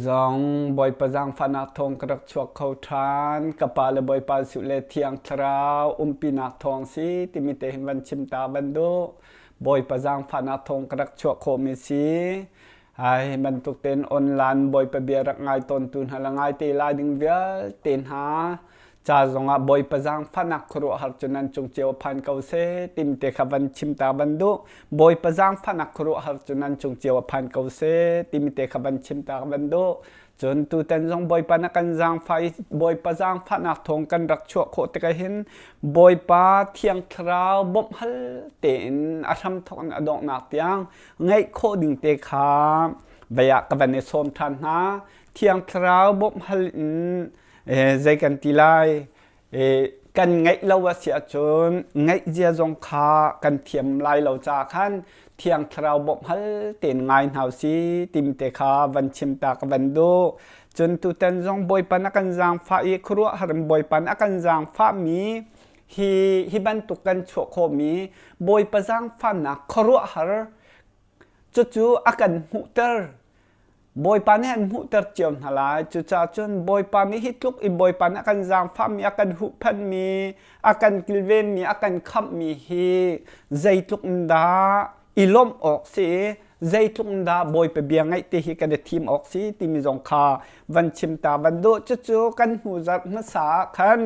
Zong Bawipa zaangfahnak thawng ka rak chuak kho ṭhan. Ka pa le Bawipa Jesuh le Thiang Thlarau umpinak thawng si timi te hin van chim ta van duh. Bawipa zaangfahnak thawng ka rak chuah khawhmi si. Ai bantuk tein online Bawipa bia rak ngai tawntu hna le ngai te lai ding vialte hna ca zongah Bawipa zaangfahnak khuaruahhar cu nan cung cio phan ko seh timi te kha van chim ta van duh. Bawipa zaangfahnak khuaruahhar cu nan cung cio a phan ko seh timi te kha van chim ta van duh. Cun tutan zong Bawipa na kan zaangfah i Bawipa zaangfahnak thawng kan rak chuah khawh tikah hin Bawipa Thiang Thlarau bawmh hal tein a hramthawk in a donghnak tiang ngeih khawh ding te kha vei ah ka van i sawm ṭhan hna. Thiang Thlarau bawmh hal in zei kan ti lai kan ngeih lo a si ahcun ngeih zia zong kha kan thiam lai lo ca khan Thiang Thlarau bawmh hal tein ngai hna si timi te kha van chim ta ka van duh. Cun tutan zong Bawipa na kan zaangfah i khuaruahhar in Bawipa na kan zaangfahmi hi hi bantuk kan chuah khawhmi Bawipa zaangfahnak khuaruahhar cucu a kan hmuhter. Bawipa nih an hmuhter cio hna lai. Cucaah cun Bawipa nih hi tluk i Bawipa nih a kan zaangfahmi, a kan huhphenhmi, a kan kilvenmi, a kan khamhmi hi zeitluk in dah i lawmh awk si i zeitluk in dah Bawipa bia ngaih ti hi kan i thim awk si timi zong kha van chim ta van duh. Cucu kan hnu zarh hmasa ah khan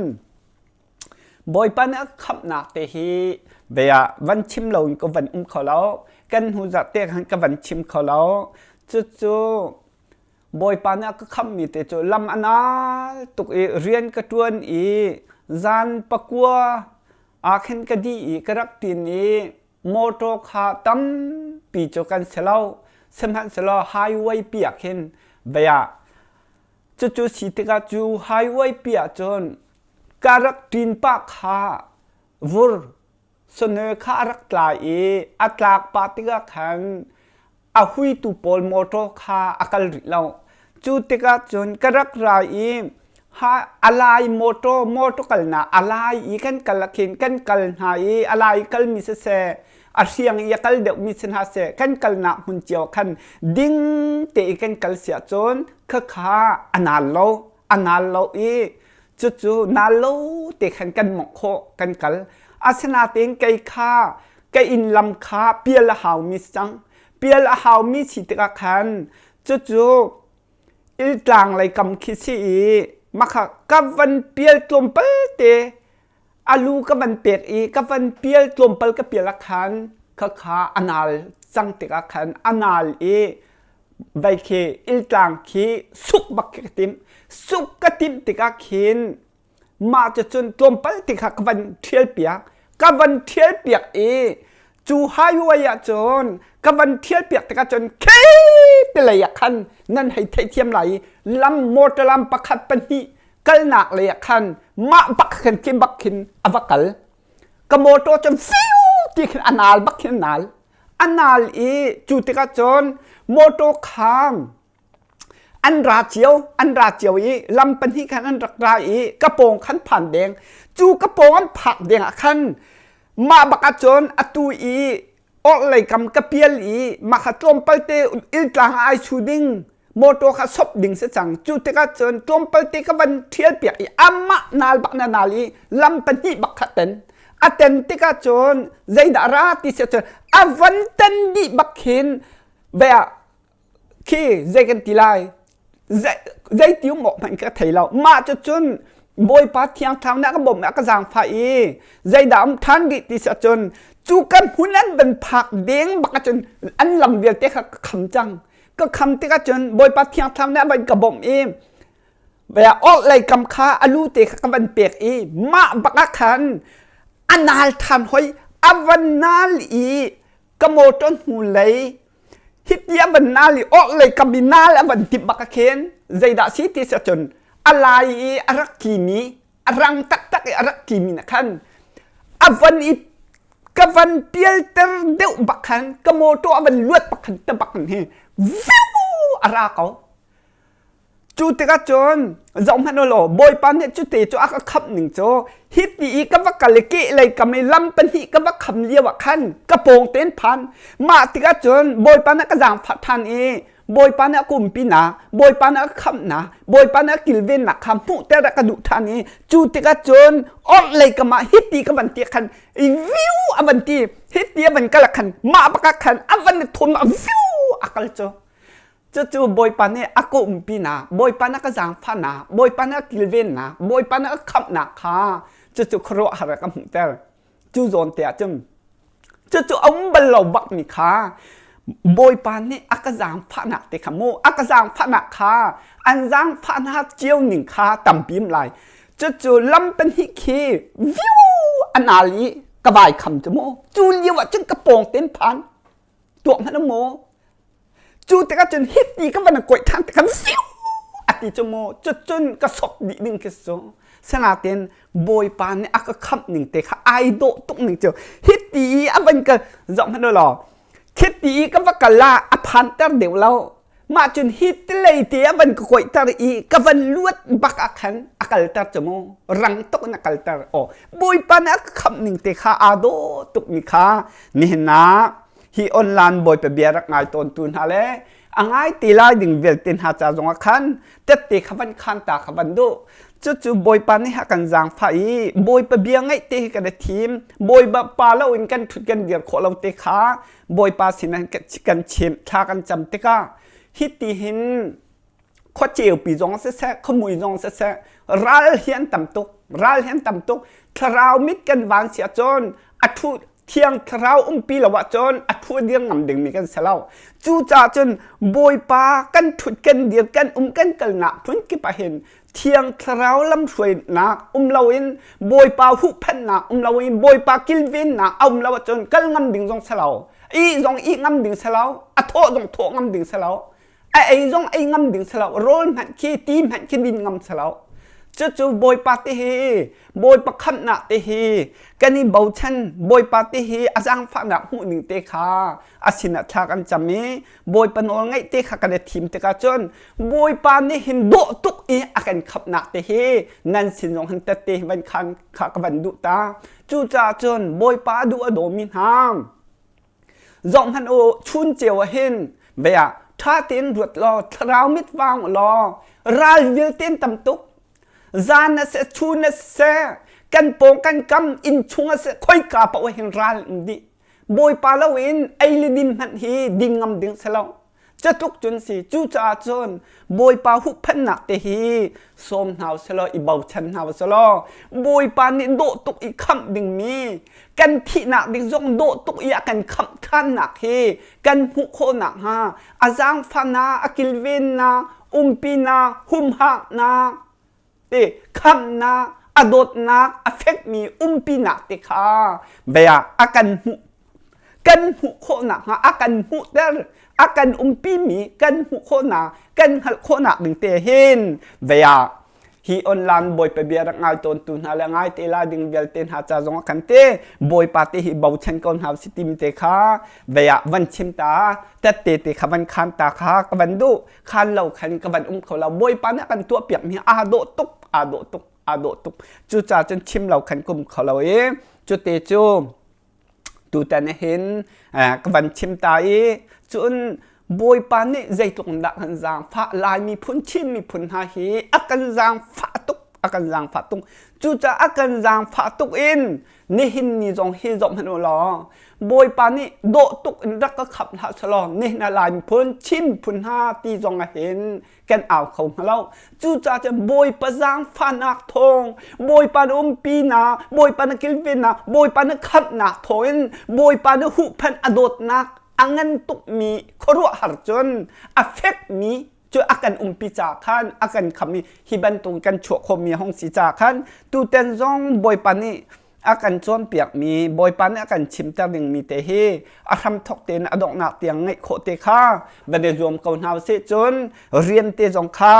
Bawipa nih a khamhnak te hi bia van chim loin ka van um kho lo. Kan hnu zarh te khan ka van chim kho lo. Cucu Bawipa nih a ka khamhmi te cu lam a nal tuk i rian ka ṭuan i zan 9 ah khin ka dih i ka rak ṭin i motor kha tampi cu kan si lo. Sihmanhsehlaw highway pi ah khin bia cucu si tikah cu highway pi ah cun ka rak ṭin pah kha vur sone kha a rak tla i a tlak pah tikah khan a huitu pawl motor kha a kal rih lo. Cu tikah cun ka rak ra i ha a lai motor motor kalnak a lai i kan kal ah khin kan kal hna i a lai kalmi siseh a hriang i a kal deuhmi si hna seh kan kalnak hmun cio khan ding te i kan kal si ahcun khakha a nal lo a nal lo i cucu nal lo te khan kan mawngh khawh kan kal asinain kei kha ka inn lam kha pial a haumi si cang pial a haumi si tikah khan cucu iltlang lei kam khi si i makha ka van pial tlawmpal te alu ka van pek i ka van pial tlawmpal ka pial ah khan khakha a nal cang tikah khan a nal i vai khi iltlang khi suk bak khi ka timh suk ka timh tikah khin mah cu cun tlawmpal ti kha ka van ṭhial piak ka van ṭhial piak i cu highway ah cun ka van ṭhial piak tikah cun khei ti lei ah khan nan hei theihthiam lai i lam motor lam pakhat pahnih kalnak lei ah khan mah bak khan khi bak khin a va kal ka motor cun fiu ti khin a nal bak khin a nal a nal i cu tikah cun motor kham an ra cio an ra cio i lam pahnih khan an rak ra i ka pawng khan phan deng cu ka pawng an phak deng ah khan mah bak ah cun atu i orhlei kam ka pial i mah kha tlawmpal te iltlang ah ai chu ding motor kha sop ding si cang cu tikah cun tlawmpal te ka van ṭhial piak i amah nal bak na nal i lam pahnih bak kha ten a ten tikah cun zeidah ra ti si cun a van ten dih bak khin bia khi zei kan ti lai zei ti um awk hmanh ka thei lo mah cu cun Bawipa thiang thlarau nih a ka bawmh i a ka zaangfah i zeidah um ṭhan rih ti si ahcun cu kan hmun an van phak deng bak ahcun an lam vialte kha ka kham cang ka kham tikah cun Bawipa thiang thlarau nih a van ka bawmh i orhlei kam kha a lu te kha ka van pek i mah bak ah khan a nal ṭhan hoi a van nal i ka motor hnulei hiti a van nal i orhlei kam i nal a van timh bak ah khin zeidah si ti si ahcun a lai i a rak tlimi a rang taktak i a rak tlimi na khan a van i ka van pialter deuh bak khan ka motor a van luat bak khan ta bak hi viu a ra ko Cu tikah cun zohhmanh u law Bawipa nih cute cu a ka khamh ning cu hiti i ka va kal i kehlei kam i lam pahnih ka va kham lio ah khan ka pawng tein phan. Mah tikah cun Bawipa nih ka zaangfah ṭhan i Bawipa nih a kumpinak, Bawipa nih a khamhnak, Bawipa nih a kilvennak kha hmuhter a ka duh ṭhan i cu tikah cun orhlei kam ah hiti ka van ti khan viu a van ti hiti a van kal ah khan mah bak ah khan a van i thum ah viu a kal cu. Cucu Bawipa nih a ka umpinak, Bawipa nih a ka zaangfahnak, Bawipa nih a kilvennak, Bawipa nih a khamhnak kha cucu khuaruahhar a ka hmuhter. Cu zawn te ah cun cucu a um bal lo bakmi kha Bawipa nih a ka zaangfahnak te kha mu a ka zaangfahnak kha an zaangfahnak cio ning kha tampi um lai. Cucu lam pahnih khi viu an al i ka vai kham cu mu. Cu lio ah cun ka pawng ten phan tuak hmanh um maw Cu tikah cun hiti ka van kuaih ṭhan tikah fiu a ti cu mu cucun ka sok dih ding khi cu sinain Bawipa nih a ka khamh ning te kha ai dawh tuk ning cu hiti i a van ka zoh hmanh law khiti i ka va kal ah a phanter deuh lo mah cun hi tilei te a van ka kuaihter i ka van luat bak ah khan a kalter cu mu rang tuk in a kalter aw Bawipa nih a ka khamh ning te kha aa dawh tuk mi kha nihin ah hi online bawipa bia rak ngai tawntu hna le a ngai ti lai ding vialte hna ca zongah khan tette kha van khan ta kha van duh cucu bawipa nih a kan zaangfah i bawipa bia ngaih te hi kan i thim bawipa pa lo in kan ṭhut kan dir khawh lo te kha bawipa sinah kan chim thla kan cam tikah hi ti hin khuaceupi zong siseh khuamui zong siseh ral hi an tam tuk ral hi an tam tuk thlarau mit kan van si ahcun a ṭhu Thiang Thlarau umpi lo ahcun a thu a dir ngam dingmi kan si lo. Cucaah cun Bawipa kan ṭhut kan dir kan um kan kalnak hmun kip ah hin Thiang Thlarau lamhruainak um loin Bawipa huhphenhnak um loin Bawipa kilvennak a um lo ahcun kal ngam ding zong si lo. Ih zong ih ngam ding si lo. A thawh zong thawh ngam ding si lo. A ei zong ei ngam ding si lo rawl hmanh khi ti hmanh khi din ngam si lo cucu bawipa te hi bawipa khamhnak te hi kan i bochan bawipa te hi a zaangfahnak hmuh ning te kha a sinah thla kan cam i bawipa nawl ngaih te kha kan i thim tikah cun bawipa nih hin dawh tuk i a kan khamhnak te hi nan sin zong hin tette van khan kha ka van duh ta cucaah cun bawipa a duh a dawmi hna Zohhmanh u, chun ceu ah hin vei ah ṭha tein ruat law thlarau mit vang u law ral vialte an tam tuk. Zan a seh, chun a seh, kan pawng kan kam inn chung a seh, khoika paoh ah hin ral an dih. Bawipa loin ei le din hmanh hi ding ngam ding si lo. Catluk cun si. Cucaah cun Bawipa huhphenhnak te hi sawm hna usih i bochan hna usih law Bawipa nih dawh tuk i khamh dingmi kan thihnak ding zong dawh tuk i a kan khamh ṭhannak hi kan hmuh khawh nakhnga a zaangfahnak, a kilvennak, umpinak, humhaknak te khamhnak, a dawtnak, a fekmi umpinak te kha bia a kan hmuh kan hmuh khawh nakhnga a kan hmuhter a kan umpimi kan hmuh khawhnak kan hngalh khawhnak ding te hin bia hi online bawipa bia rak ngai tawntu hna le ngai te lai ding vialte hna ca zong ah khan te bawipa te hi bochan ko hna si tim te kha bia van chim ta tette te kha van khan ta kha ka van duh khan lo khan ka van um kho lo bawipa nih a kan tuah piak mi aa dawh tuk aa dawh tuk aa dawh tuk cucaah cun chim lo khan kum kho lo i cute cu tutan hin ka van chim ta i cun bawipa nih zeitluk dah kan zaangfah lai miphun Chin miphun hna hi a kan zaangfah tuk a kan zaangfah tuk cucaah a kan zaangfah tuk in nihin ni zong hi zoh hmanh u law Bawipa nih dawh tuk in rak ka khamh hlah selaw nihin ah Lai miphun Chin miphun hna ti zong ah hin kan au kho hnga lo. Cucaah cun Bawipa zaangfahnak thawng, Bawipa na umpinak, Bawipa na kilvennak, Bawipa na khamhnak thawng in Bawipa na huhphenh a dawtnak a ngan tukmi khuaruahhar cun a fekmi cu a kan umpi ca khan a kan kham i hi bantuk kan chuah khawhmi a hung si ca khan tutan zong Bawipa nih a kan cawnpiakmi Bawipa nih a kan chimter dingmi te hi a hramthok tein a donghnak tiang ngaih khawh te kha van i zuam ko hna usih cun rian te zong kha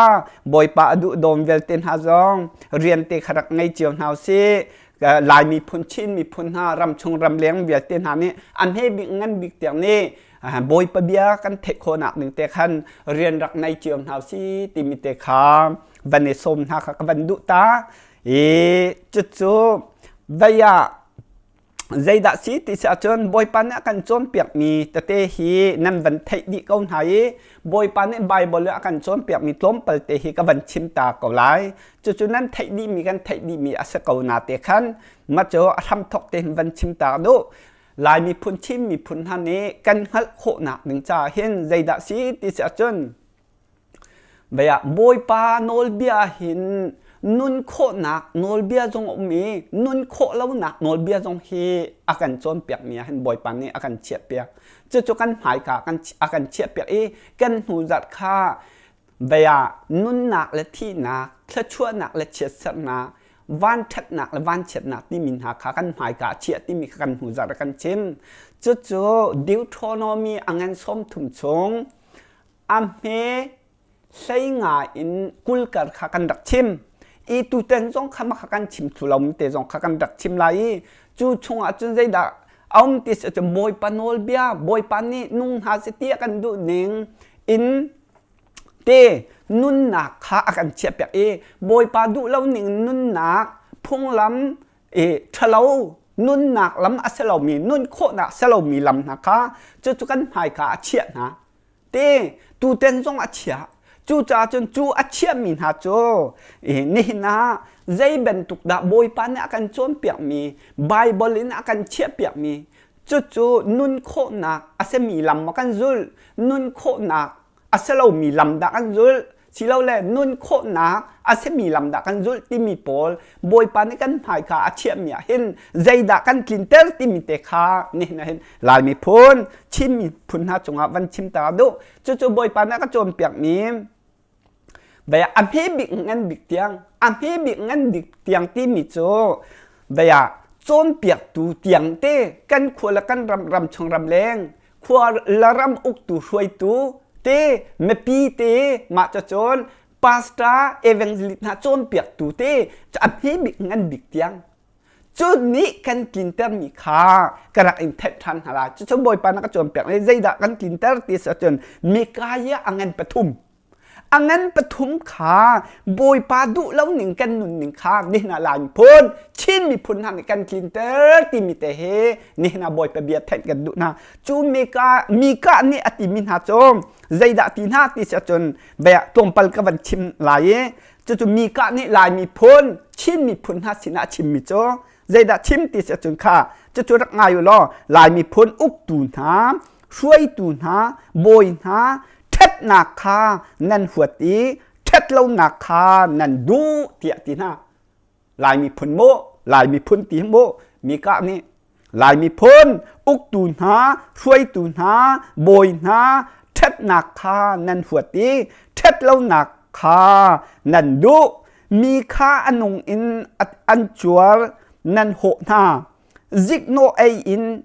Bawipa a duh dawm vialte hna zong rian te kha rak ngei cio hna usih Lai miphun Chin miphun hna ramchung ramleng vialte hna nih a hme bik ngan bik tiang nih Bawipa bia kan theih khawhnak ding te khan rian rak nei cio hna si timi te kha van i sawm hna kha ka van duh ta i cucu vei ah. Zeidah si ti si ahcun Bawipa nih a kan cawnpiakmi tete hi nan van theih dih ko hna i Bawipa nih Baibal a kan cawnpiakmi tlawmpal te hi ka van chim ta ko lai. Cucu nan theih dihmi kan theih dihmi a si ko na te khan ma cu a hramthok te hin van chim ta duh. Lai miphun Chin miphun hna nih kan hngalh khawhnak ding caah hin zeidah si ti si ahcun Vei ah Bawipa nawlbia hin nun khawhnak nawlbia zong a um i nun khawh lonak nawlbia zong hi a kan cawnpiakmi ah hin Bawipa nih a kan chiahpiak. Cucu kan hmaika a kan chiahpiak i kan hnu zarh kha vei ah nunnak le thihnak, thluachuahnak le chiatserhnak, vanṭhatnak le vanchiatnak timi hna kha kan hmaika a chiah timi kha kan hnu zarh a kan chim. Cucu Deuteronomy a ngan 30 chung A hme hlei nga in kulkar kha kan rak chim. I tutan zong kha mah kha kan chim thlu lo te zong kha kan rak chim lai i cu chungah cun zeidah a um ti si cun Bawipa nawlbia Bawipa nih nung hna seh ti a kan duh ning in te nunnak kha a kan chiahpiak i Bawipa duh lo ning nunnak phunglam i ṭhalo nunnak lam a si lomi nun khawhnak si lomi lam hna kha cucu kan hmaika a chiah hna. Te tuten zong a chiah. Cucaah cun cu a chiahmi hna cu nihin ah zei bantuk dah Bawipa nih a kan cawnpiakmi, Baibal in a kan chiahpiakmi, cucu nun khawhnak a simi lam maw kan zulh, nun khawhnak a si lomi lam dah kan zulh, silole nun khawhnak a simi lam dah kan zulh timi pawl Bawipa nih kan hmaika a chiahmi ah hin zeidah kan tlinter timi te kha nihin ah hin Lai miphun Chin miphun hna cungah van chim ta duh. Cucu Bawipa nih a ka cawnpiakmi Baya a hme bik ngan bik tiang a hme bik ngan bik tiang timi cu baya cawnpiaktu tiang te kan khua le kan ram ram chung ram leng khua le ram uktu hruaitu te mipi te mah cacun pastor evangelist hna cawnpiaktu te a hme bik ngan bik tiang cu nih kan tlintermi kha ka rak in theih ṭhan hna lai. Cucu Bawipa na ka cawnpiak le zeidah kan tlinter ti si ahcun Mikaiah a ngan pathum. A ngan pathum kha Bawipa duh lo ning kan nun ning kha nihin ah Lai miphun, Chin miphun hna nih kan tlinter timi te hi nihin ah Bawipa bia theih kan duh hna. Cu Mika, Mika nih a timi hna cu zeidah ti hna ti si ahcun bia tlawmpal ka van chim lai i Cucu Mikah nih Lai miphun, Chin miphun hna sinah a chimmi cu zeidah chim ti si ahcun kha cucu rak ngai u law Lai miphun uktu hna, hruaitu hna, bawi hna ṭhatnak kha nan huat i ṭhatlonak kha nan duh tiah ti hna. Lai miphun mu, Lai miphun ti mu, Mikah nih Lai miphun uktu hna, hruaitu hna, bawi hna ṭhatnak kha nan huat i ṭhatlonak kha nan duh. Mi kha a nung in an cuar nan hawh hna. Ziknawh ei in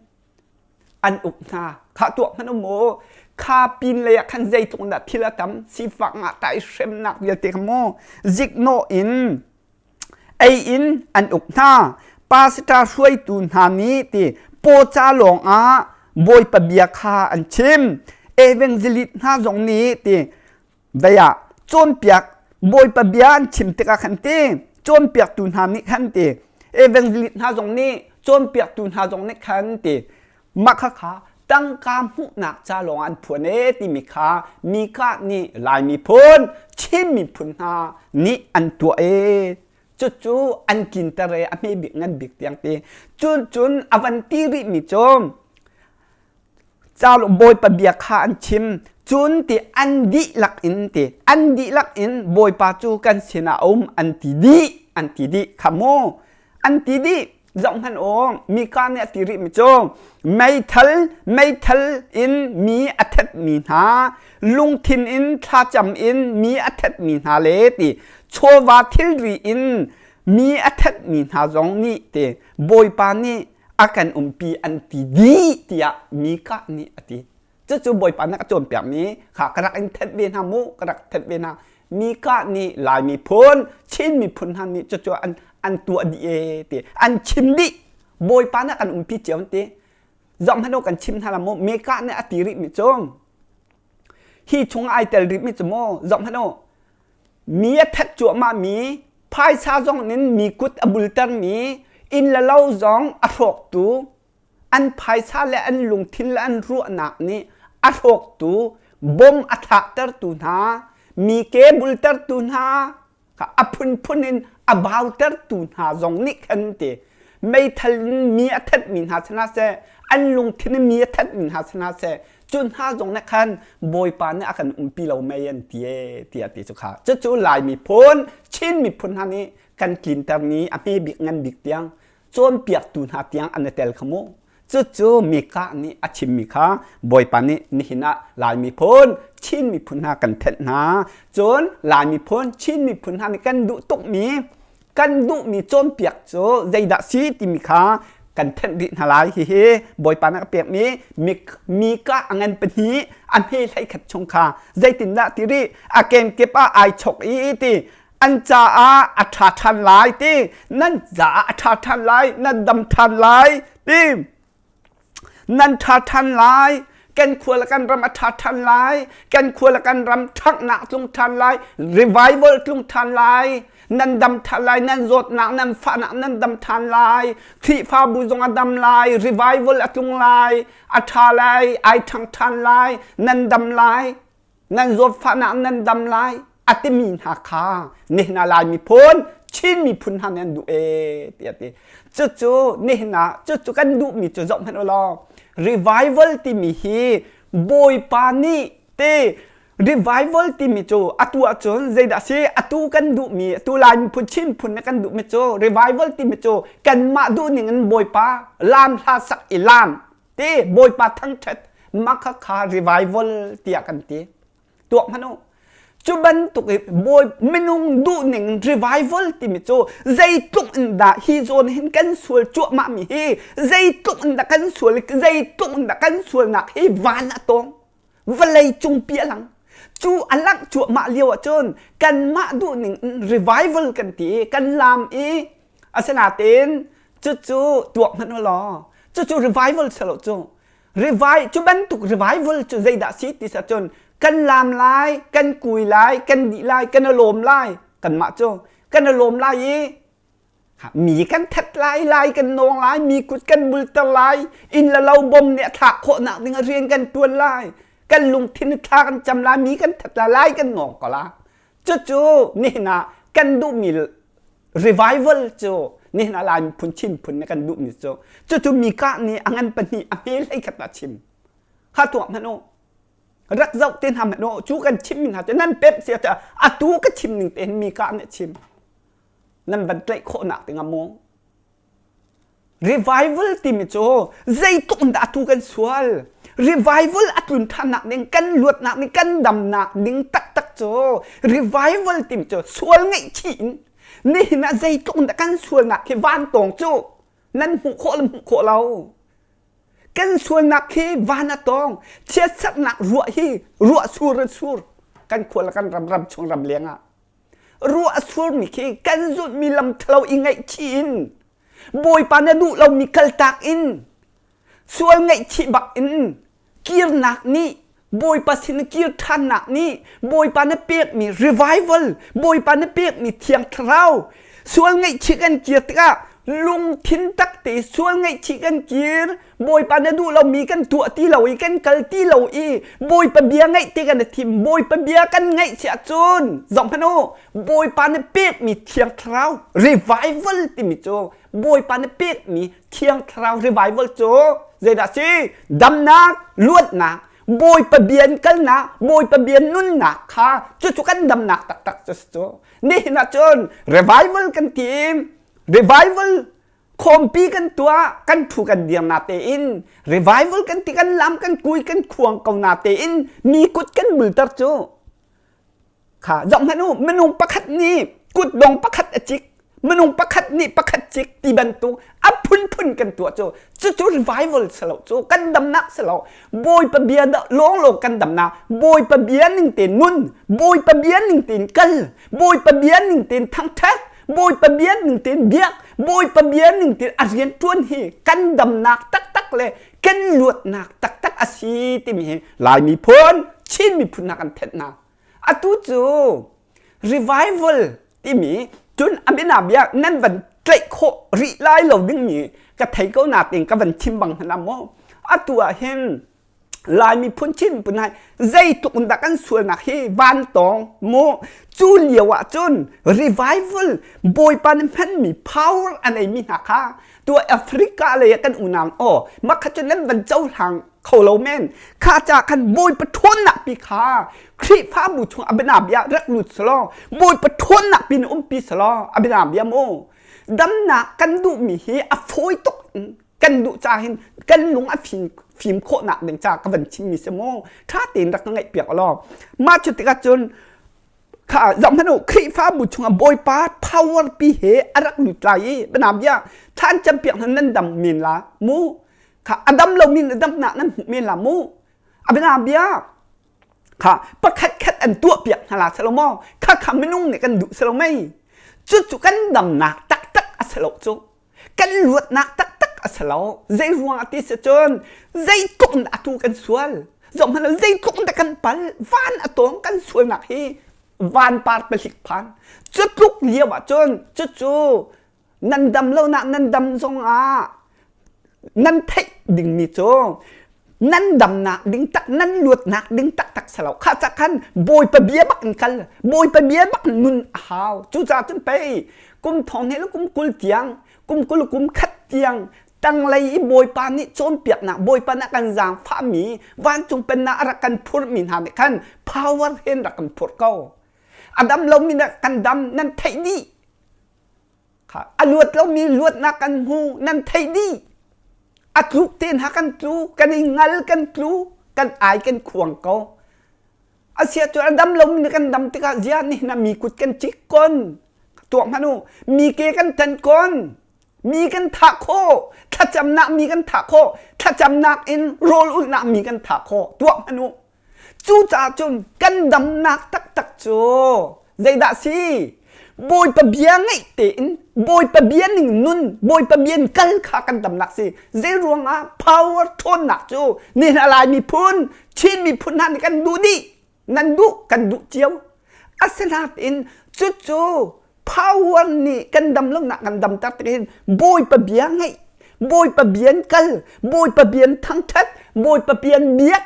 an uk hna. Kha tuak hmanh um u. Kha pin lei ah khan zeitluk dah thil a tam sifak ngahṭah i hremnak vialte kha mu ziknawh in ei in an uk hna. Pastor hruaitu hna nih ti pawca lawngah Bawipa bia kha an chim. Evangelist hna zong nih ti vei ah cawnpiak Bawipa bia an chim tikah khan ti cawnpiaktu hna nih khan ti evangelist hna zong nih cawnpiaktu hna zong nih khan ti Mah khakha tangka hmuhnak ca lawng an phuan ee timi kha Mika nih Lai miphun, Chin miphun hna nih an tuah ee. Cucu an tlinter ee a hme bik ngan bik tiang ti. Cun cun a van ti rihmi cu ca Bawipa bia kha an chim cun ti an dihlak in ti an dihlak in Bawipa cu kan sinah a um an ti dih an ti dih kha mu an ti dih zohhmanh u Mika nih a ti rihmi cu meithal meithal in mi a thatmi hna lungthin in thlacam in mi a thatmi hna le ti chawva thilri in mi a thatmi hna zong nih ti Bawipa nih a kan umpi an ti dih tiah Mika nih a ti Cucu Bawipa nih a cawnpiakmi kha ka rak in thenh ve hna mu, ka rak thenh ve hna. Mika nih Lai miphun, Chin miphun hna nih cucu an, an tuah dih ee ti, an chim dih. Bawipa nih a kan umpi cio an ti. Zoh hmanh u kan chim hna la mu, Mika nih a ti rihmi cu, hi chung ai tel rihmi cu mu, zoh hmanh u, mi a that cuahmah mi, phaisa zong in mi kut a bultermi, Inn le lo zong a hrawktu, an phaisa le an lungthin le an ruahnak nih a hrawktu, bom a thlaktertu hna, mi ke bultertu hna, a phunphun in a bautertu hna zong nih khan ti meithal in mi a thatmi hna si hna seh an lungthin in mi a thatmi hna si hna seh cu hna zong nih khan Bawipa nih a kan umpi lo mei an ti e tiah ti cu kha cucu Lai miphun Chin miphun hna nih kan tlintermi a hme bik ngan bik tiang cawnpiaktu hna tiang an i tel kha mu Cucu Mikah nih a chimmi kha Bawipa nih nihin ah Lai miphun, Chin miphun hna kan thenh hna. Cun Lai miphun, Chin miphun hna nih kan duh tukmi, kan duhmi cawnpiak cu zeidah si timi kha kan thenh rih hna lai. Hihi Bawipa nih a pekmi Mikah a ngan pahnih, a hme 11 chung kha zeitindah ti rih a kenkip ah ai chok i ti an caah a ṭha ṭhan lai ti nan caah a ṭha ṭhan lai nan dam ṭhan lai ti nan ṭha ṭhan lai kan khua le kan ram a ṭha ṭhan lai kan khua le kan ram ṭhanghnak tlung ṭhan lai revival tlung ṭhan lai nan dam ṭhan lai nan zawtnak nan fahnak nan dam ṭhan lai Khrihfabu zong a dam lai revival a tlung lai a ṭha lai ai ṭhang ṭhan lai nan dam lai Nan zawtfahnak nan dam lai a timi hna kha nihin ah Lai miphun Chin miphun hna nih an duh ee tiah ti. Cucu nihin ah cucu kan duhmi cu zoh hmanh u law revival timi hi Bawipa nih ti revival timi cu atu ahcun zeidah si atu kan duhmi atu Lai miphun Chin phun nih kan duhmi cu revival timi cu kanmah duhning in Bawipa laam hla sak i laam Te Bawipa thangṭhat mah kha revival tiah kan ti. Tuak hmanh u. Cu bantuk i bawi minung duhning revival timi cu zeitluk in dah hi zawn hin kan sual cuahmah mi hi zeitluk in dah kan sual zeitluk in dah kan sualnak hi van a tawng vawlei cungpi a lang cu a langh cuahmah lio ahcun kanmah duhning in revival kan ti i kan lam i asinain cucu tuak hmanh u law cucu revival si lo cu revive cu bantuk revival cu zeidah si ti sa cun kan lam lai kan kui lai kan dih lai kan lawm lai kanmah cu kan lawm lai i mi kan that lai lai kan nawng lai mi kut kan bulter lai inn le lo bom nih a thlak khawhnak ding a rian kan tuan lai kan lungthin thla kan cam lai mi kan that lai lai kan nawng ko la cucu nihin ah kan duhmi revival cu nihin ah Lai miphun Chin phun nih kan duhmi cu cucu Mikah nih a ngan pahnih a hme hlei khat ah chim kha tuah hmanh u rak zoh te hna hmanh u cu kan chim mi hna cu nan pemh sia atu ka chim ning tein Mikah nih a chim nan van tlaih khawhnak ding ah mu Revival timi cu zeitluk in dah atu kan sual. Revival a tlun ṭhannak ding, kan luatnak ding, kan damnak ding taktak cu revival timi cu sual ngaihchih in nihin ah zeitluk in dah kan sualnak khi vantawng cu nan hmuh khawh le hmuh khawh lo. Kan sualnak khi van a tawng. Chiatserhnak ruah hi ruah sur in sur. Kan khua le kan ram ram chung ram leng ah. Ruah a surmi khi kan zulhmi lam ṭhalo i ngaihchih in Bawipa na duh lomi kaltak in sual ngaihchih bak in kirnak nih Bawipa sin kir ṭhannak nih Bawipa na pekmi revival Bawipa na pekmi Thiang Thlarau sual ngaihchih kan kir tikah lungthin tak te sual ngaihchih kan kir Bawipa na duh lomi kan tuah ti lo i kan kal ti lo i Bawipa bia ngaih te kan i thim Bawipa bia kan ngaih si ahcun zoh hmanh u Bawipa na pekmi Thiang Thlarau revival timi cu Bawipa na pekmi Thiang Thlarau revival cu zeidah si damnak luatnak Bawipa bia in kalnak Bawipa bia nunnak kha cucu kan damnak taktak cu si cu nihin ahcun revival kan ti revival khawmpi kan tuah kan thu kan dir na tein revival kan ti kan lam kan kui kan khuang ko na tein mi kut kan bulter cu kha zoh hmanh u minung pakhat nih kutdong pakhat a cik minung pakhat nih pakhat cik ti bantuk a phunphun kan tuah cu cucu revival si lo cu kan damnak si lo bawipa bia dah lawnglawng kan damnak bawipa bia ning te nun bawipa bia ning tein kal bawipa bia ning tein thangṭhat Bawipa bia ning tein biak, Bawipa bia ning tein a rian ṭuan hi kan damnak taktak le kan luatnak taktak a si timi hi Lai miphun, Chin miphun hna kan thenh hna. Atu cu revival timi cun a biana bia nan van Tlaih khawh rih lai lo dingmi ka thei ko natin ka van chim bang hna maw. Atu ah hin Lai miphun Chin miphun hai zeitluk in dah kan sualnak hi van tawng mu cu lio ah cun revival Bawipa nih hmanmi power a neimi hna kha tu Africa lei ah kan unau aw makha cu nan van cohlang kho lo men kha ca khan Bawipa ṭhawnnak pi kha Khrihfabu chung a bia rak lut selaw Bawipa ṭhawnnak pi in umpi selaw a bia mu damnak kan duhmi hi a fawi tuk kan duh ca hin kan lung a fim fim khawhnak ding ca ka van chimmi si mu ṭha tein rak ka ngaih piak law mah cu tikah cun kha zoh hmanh u Khrihfabu chungah Bawipa power pi he a rak lut lai i banam bia thlan cam piak hna nan dam men la mu kha a dam lomi na damnak nan hmuh men la mu a bia bia kha pakhat khat an tuah piak hna la selo maw kha kha minung nih kan duh selo mei cu cu kan damnak taktak a si lo cu kan luatnak taktak a si lo zei ruang ah ti si cun zeitluk in atu kan sual zohhmanh zeitluk in dah kan pal van a tawng kan sualnak hi van par pahlik phan cu tluk lio ah cun cucu nan dam lo nak nan dam zong ah nan theih dingmi cu nan damnak ding tak nan luatnak ding taktak si lo kha ca khan bawipa bia bak in kal bawipa bia bak nun a hau cucaah cun pei kum thong he le kum 20 tiang kum 20 kum khat tiang tanglei i bawipa nih cawnpiaknak bawipa nih a kan zaangfahmi vancung pennak a rak kan phurhmi hna nih khan power hen rak kan phurh ko a dam lomi nih kan dam nan theih dih Kha a luat lomi luatnak kan hmu nan theih dih. A tluk te hna kan tlu, kan i ngal kan tlu, kan ai kan khuang ko. Asia cu a dam lomi nih kan dam tikah zia nih na mi kut kan cik kon. Tuak hmanh u, mi ke kan tan kon. Mi kan thah khawh, thlacamnak mi kan thah khawh, thlacamnak in rawl ulhnak mi kan thah khawh. Tuak hmanh u. Cucaah cun kan damnak taktak cu zeidah si? Bawipa bia ngaih tein Bawipa bia ning nun Bawipa bia in kal kha kan damnak si. Zei ruangah power ṭhawnnak cu nihin a Lai miphun Chin miphun hna nih kan duh dih. Nan duh kan duh cio. Asinain cucu power nih kan dam lonak kan damter tik hin Bawipa bia ngaih Bawipa bia in kal Bawipa bia in thangṭhat Bawipa bia in biak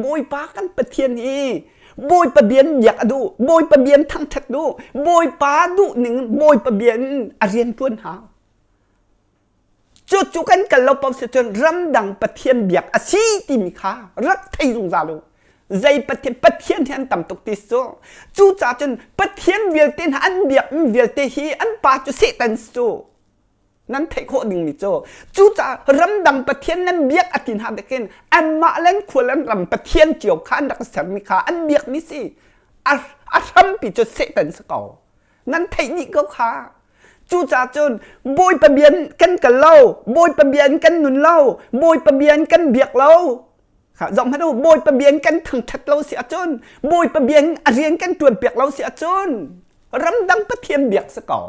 Bawipa kan Pathian hi Bawipa bia in biak a duh Bawipa bia in thangṭhat duh Bawipa duh ning Bawipa bia in a rian ṭuan hau Cucu kan kal lo paoh si cun ramdang Pathian biak a si timi kha rak thei zungzal u. Zei Pathian Pathian hi an tam tuk ti cu. Cucaah cun Pathian vialte hna an biakmi vialte hi an pa cu Satan cu. Nan theih khawh dingmi cu. Cucaah ramdang Pathian nan biak a ti hna dekin anmah le an khua le an ram Pathian cio kha an rak sermi kha an biakmi si. A, a hrampi cu Satan si ko. Nan theih dih ko kha. Cucaah cun Bawipa bia in kan kal lo, Bawipa bia in kan nun lo, Bawipa bia in kan biak lo. Zoh hmanh u, Bawipa bia in kan thangṭhat lo si ahcun, Bawipa bia in a rian kan ṭuanpiak lo si ahcun, ramdang Pathian biak si ko.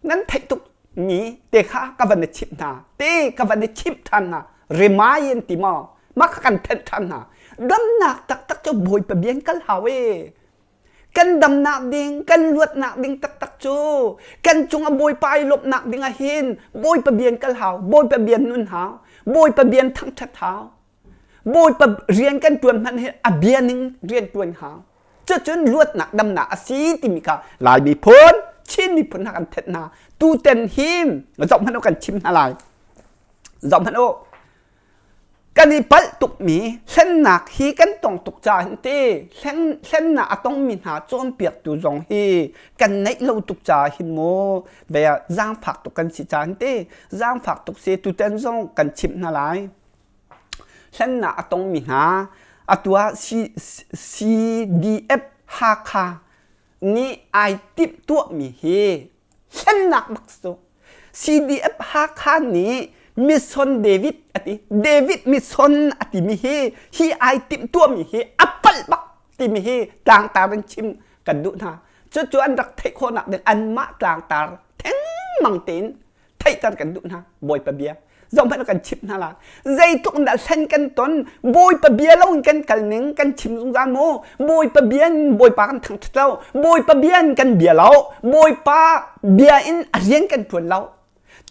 Nan theih tuk mi te kha ka van i chimh hna, te ka van i chimh ṭhan hna. Remind ti maw? Mah kha kan thenh ṭhan hna. Damnak taktak cu Bawipa bia in kal hau ee. Kan damnak ding, kan luatnak ding taktak cu kan cung a Bawipa i lawmhnak ding ah hin Bawipa bian kal hau, Bawipa bian nun hau, Bawipa bian thangṭhat hau. Bawipa rian kan ṭuan hmanh hi a bia ning rian ṭuan hau. Cucun luatnak damnak a si timi kha Lai miphun, Chin miphun hna kan thenh hna. Tuten hi zoh hmanh u kan chim hna lai. Zoh hmanh u. Kan i palh tukmi hlennak hi kan tong tuk caah hin ti hlennak a tongmi hna cawnpiaktu zong hi kan neih lo tuk caah hin mu ve ah zaangfak tuk kan si caah hin ti zaangfak tuk si tutan zong kan chimh hna lai. Hlennak a tongmi hna atu ah CDF Hakha nih ai timh tuahmi hi hlennak bak cu CDF Hakha nih Mission David a ti. David Mission a timi hi hi ai timh tuahmi hi a palh bak timi hi tlangtar in chim kan duh hna. Cucu an rak theih khawhnak ding anmah tlangtar thengmang tein theihter kan duh hna. Bawipa bia. Zohhmanh kan chimh hna la. Zeitluk in dah hlen kan ton, Bawipa bia lo in kan kal ning kan chim zungzal mu. Bawipa bia in Bawipa kan thangṭhat lo. Bawipa bia in kan bia lo. Bawipa bia in a rian kan ṭuan lo.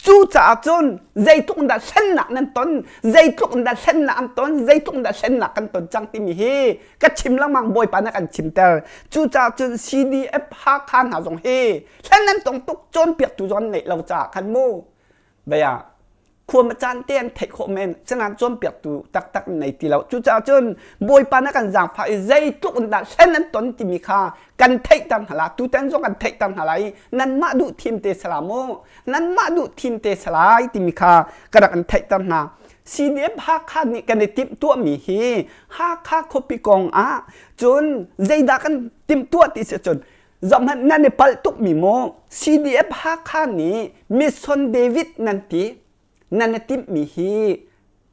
Cucaah cun zeitluk in dah hlennak nan ton, zeitluk in dah hlennak an ton, zeitluk in dah hlennak kan ton cang timi hi ka chim lengmang Bawipa nih a kan chimter. Cucaah cun CDF Hakha hna zong hi hlen nan tong tuk cawnpiaktu zong an ngeih lo caah khan mu bia khua caan te an theih khawh men cunain cawnpiaktu taktak an nei ti lo. Cucaah cun Bawipa nih a kan zaangfah i zeitluk in dah hlen an ton timi kha kan theihter hna la tutan zong kan theihter hna lai nanmah duh thim te sala mu nanmah duh thim te salai timi kha ka rak in theihter hna. CDF Hakha nih kan i timh tuahmi hi Hakha khuapi kong ah cun zeidah kan timh tuah ti si cun zohhmanh nan i palh tukmi mu CDF Hakha nih Mission David nan ti nan i timhmi hi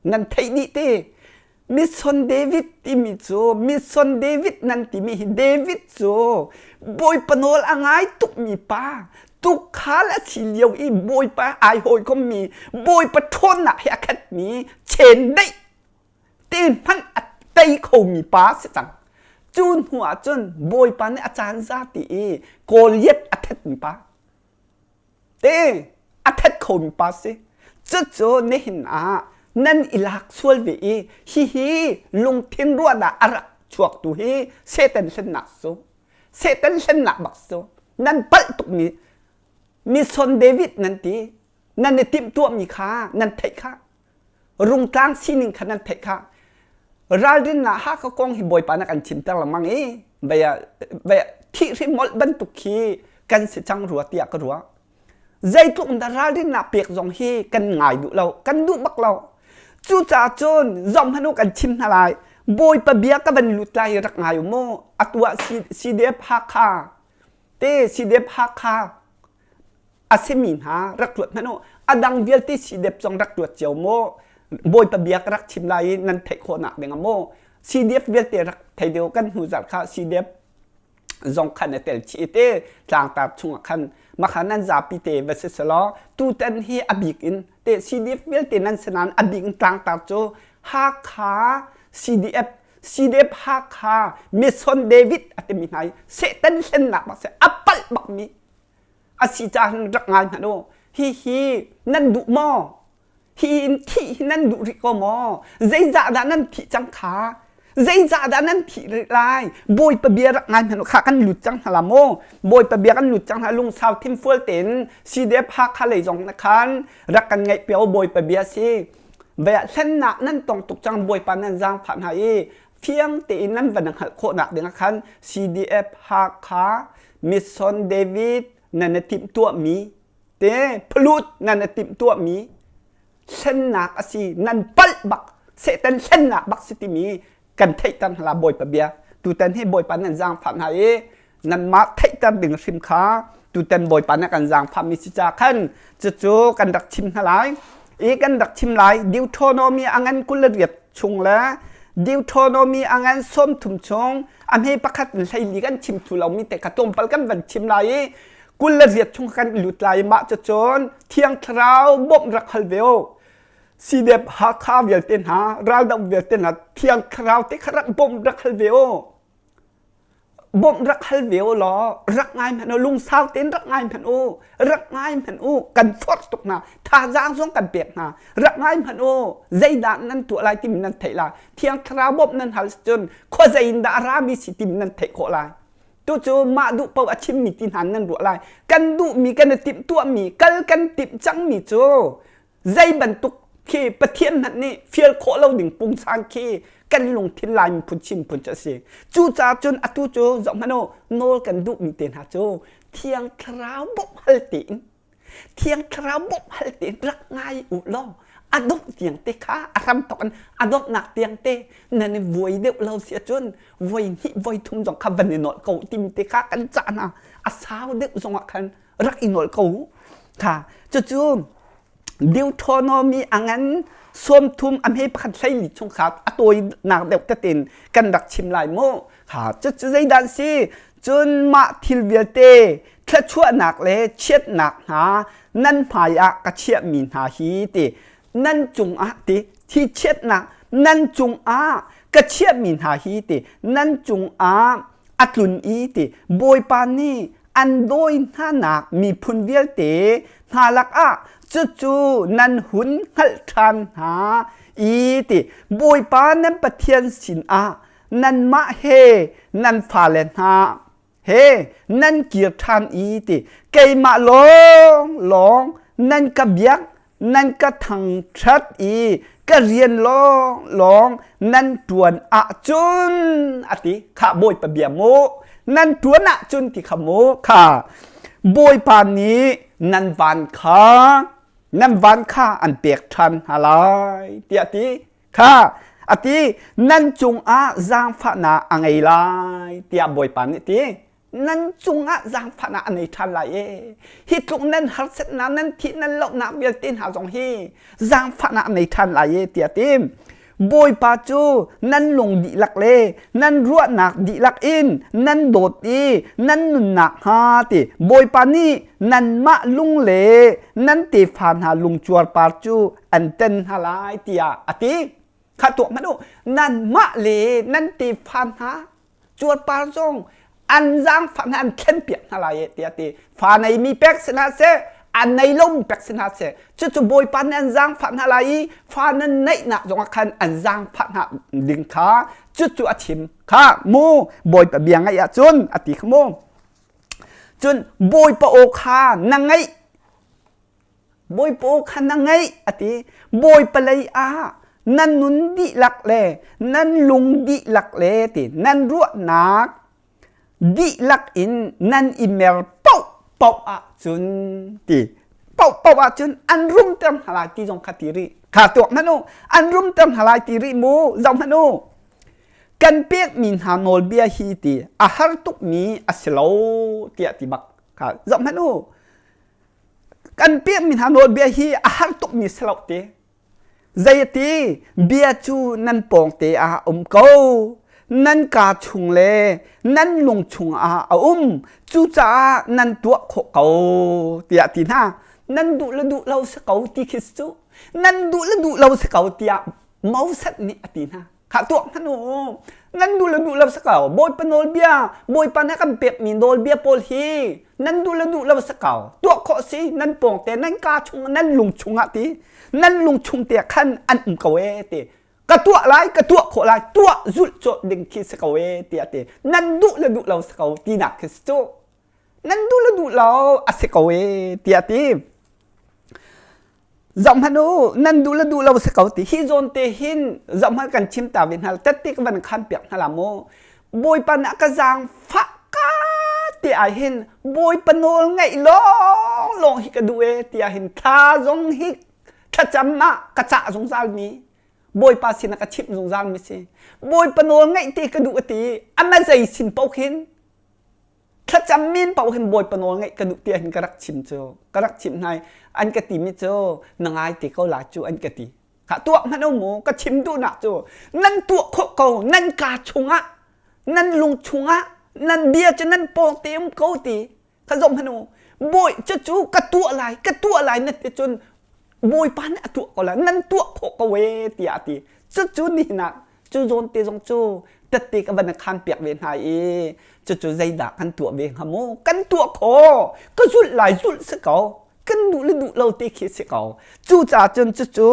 nan theih dih te. Mission David timi cu Mission David nan timi hi David cu Bawipa nawl a ngai tukmi pa tukhal a si lio i Bawipa ai hawikommi Bawipa ṭhawnnak he a khatmi chendeih te hmanh a tei khomi pa si cang. Cu hnu ah cun Bawipa nih a caan za ti i Goliath a thatmi pa. Te a that khomi pa si. Cucu nihin ah nan i lak sual ve i hihi lungthin ruahnak a rak chuaktu hi Satan hlennak cu Satan hlennak bak cu nan palh tukmi Mission David nan ti nan i timhtuahmi kha nan theih kha rungtlang sining kha nan theih kha ralrinnak Hakha kong hi Bawipa na kan chimter lengmang i vei thih hrim molh bantuk khi kan si cang rua tiah ka ruah. Zeitluk in dah ralrinnak pek zong hi kan ngai duh lo, kan duh bak lo. Cucaah cun zohhmanh u kan chim hna lai. Bawipa bia ka van lut lai i rak ngai u mu. Atu ah CDF Hakha te CDF Hakha a simi hna rak ruat hmanh u. A dang vialte CDF zong rak ruat cio mu. Bawipa bia ka rak chim lai i nan theih khawhnak ding ah mu. CDF vialte rak thei deuh kan hnu zarh kha CDF zong khan a tel chih te tlangtar chungah khan makha nan zapi te va si selaw tutan hi a bik in te CDF vialte nan si nain a bik in tlangtar cu Hakha CDF CDF Hakha Mission David a timi hna i Satan hlennak bak si a palh bak mi a si caah rak ngai hmanh u hi hi nan duh maw Hi in thih hi nan duh rih ko maw? Zeizah dah nan thih cang kha? Zeizah dah nan thih rih lai? Bawipa bia rak ngai hmanh kha kan lut cang hna la maw? Bawipa bia kan lut cang hna lungsau thinfual tein CDF Hakha lei zong na khan rak kan ngaih piao Bawipa bia si. Vei hlennak nan tong tuk cang Bawipa nan zaangfah hna i fiang tein nan van hngalh khawhnak ding ah khan CDF Hakha Mission David nan i timhtuahmi te phalut nan i timhtuahmi hlennak a si nan palh bak Satan hlennak bak si timi kan theihter hna la Bawipa bia tutan hi Bawipa nan zaangfah hna i nanmah theihter ding hrim kha tutan Bawipa nih kan zaangfahmi si ca khan cucu kan rak chim hna lai i kan rak chim lai Deuteronomy a ngan 28 chung le Deuteronomy a ngan 30 chung a hme pakhat in 14 kan chim thu lomi te kha tlawmpal kan van chim lai i 28 chung kan lut lai mah cucun Thiang Thlarau bawmh rak hal ve u. CDF Hakha vialte hna raldoh vialte hna Thiang Thlarau te kha rak bawmh rak hal ve u. Bawmh rak hal ve u law rak ngai hmanh u lungsau tein rak ngai hmanh u rak ngai hmanh u kan forh tuk hna thazaang zong kan pek hna rak ngai hmanh u zeidah nan tuah lai timi nan theih lai Thiang Thlarau bawmh nan hal cun khuazei in dah a rami si timi nan theih khawh lai. Tucu mah duh paoh a chimmi ti hna nan ruah lai. Kan duhmi kan i timhtuahmi, kal kan timh cangmi cu zei bantuk khi Pathian hmanh nih fial khawh lo ding pungsan khi kan lungthin Lai miphun Chin miphun cu a si. Cucaah cun atu cu zoh hmanh u, nawl kan duhmi te hna cu Thiang Thlarau bawmh hal tein Thiang Thlarau bawmh hal tein rak ngai u law a dongh tiang te kha a hram thawk in a donghnak tiang te nan i vuai deuh lo si ahcun voi hnih voi thum zong kha van i nolh ko timi te kha kan cah hna a sau deuh zong ah khan rak i nolh ko kha cucu Deuteronomy a ngan 30 a hme pakhat 14 chung kha a tawinak deuh tetin kan rak chim lai mu kha cucu zeidah si cun mah thil vialte thluachuahnak le chiatnak hna nan hmai ah ka chiahmi hna hi ti. Nan cungah ti thi chiatnak nan cungah ka chiahmi hna hi ti nan cungah a tlun i ti Bawipa nih an dawi hnanak miphun vialte hna lakah cucu nan hun hngalh ṭhan hna i ti Bawipa nan Pathian sinah nanmah he nan fale hna he nan kir ṭhan i ti keimah lawng lawng nan ka biak nan ka thangṭhat i ka rian lawng lawng nan ṭuan ahcun a ti. Khah Bawipa bia mu nan ṭuan ahcun ti kha mu kha Bawipa nih nan van kha nan van kha an pek ṭhan hna lai tiah a ti. Kha a ti nan cungah zaangfahnak a ngei lai tiah Bawipa nih a ti. Nan cungah zaangfahnak a nei ṭhan lai e. Hi tluk nan harsatnak, nan thih, nan lohnak vialte hna zong hi zaangfahnak a nei ṭhan lai e tiah a ti. Bawipa cu nan lung dihlak le nan ruahnak dihlak in nan dawt i nan nunnak hnga ti Bawipa nih nanmah lung le nan tefa hna lung cuarpar cu an ten hna lai tiah a ti. Kha tuak hmanh u, nanmah le nan tefa hna cuarpar zong an zaangfah hna an thlenpiak hna lai e tiah ti. Fa neimi pek si hna seh, an nei lomi pek si hna seh, cucu Bawipa nih an zaangfah hna lai i fa nan neihnak zongah khan an zaangfah hna ding kha cucu a chim kha mu Bawipa bia ngaih ahcun a ti kha mu. Cun Bawipa aw kha na ngaih Bawipa aw kha na ngaih a ti. Bawipa lei ah nan nun dihlak le nan lung dihlak le ti nan ruahnak dihlak in nan i mer paohpaoh ahcun ti paohpaoh ahcun an rumter hna lai ti zong kha ti rih. Kha tuak hmanh u. An rumter hna lai ti rih mu. Zoh hmanh u. Kan pekmi hna nawlbia hi ti a har tukmi a si lo tiah ti bak. Kha zoh hmanh u. Kan pekmi hna nawlbia hi a har tukmi si lo ti. Zeiti bia cu nan pawngte ah a um ko. Nan kaa chung le nan lung chungah a um. Cucaah nan tuah khawh ko tiah ti hna. Nan duh le duh lo si ko ti khi cu. Nan duh le duh lo si ko tiah Moses nih a ti hna. Khah tuak hmanh u. Nan duh le duh lo si ko. Bawipa nawlbia, Bawipa nih a kan pekmi nawlbia pawl hi nan duh le duh lo si ko. Tuah khawh si nan pawngte, nan kaa chung, nan lung chungah ti, nan lung chung te khan an um ko ee ti. Ka tuah lai, ka tuah khawh lai, tuah zulh cawh ding khi si ko ee tiah ti. Nan duh le duh lo si ko tinak khi si cu. Nan duh le duh lo a si ko ee tiah ti. Zohhmanh u, nan duh le duh lo si ko ti. Hi zawn te hin zohhmanh kan chim ta ve hna tette ka van khan piak hna la mu. Bawipa nih a ka zaangfah ka ti ah hin Bawipa nawl ngaih lawng lawng hi ka duh e tiah hin thla zong hi thlacam ah ka cah zungzal mi Bawipa sin ah ka chimh zungzal mi si. Bawipa nawl ngaih te ka duh a ti ama zei sin paoh khin Thlacam min paoh hin Bawipa nawl ngaih ka duh tiah hin ka rak chim cu ka rak chimh hna i an ka timi cu na ngai te ko lai cu an ka ti. Khah tuah hmanh u mu ka chim duhnak cu nan tuah khawh ko nan kaa chungah nan lung chungah nan bia cu nan pawng te um ko ti kha zoh hmanh u bawi cucu ka tuah lai ka tuah lai na ti cun Bawipa nih a tuah ko lai nan tuah khawh ko ee tiah a ti cucu nihin ah cu zawn te zong cu tette ka van khan piak ve hna i cucu zeidah kan tuah ve hnga mu kan tuah khawh ka zulh lai zulh si ko kan duh le duh lo te khi si ko cucaah cun cucu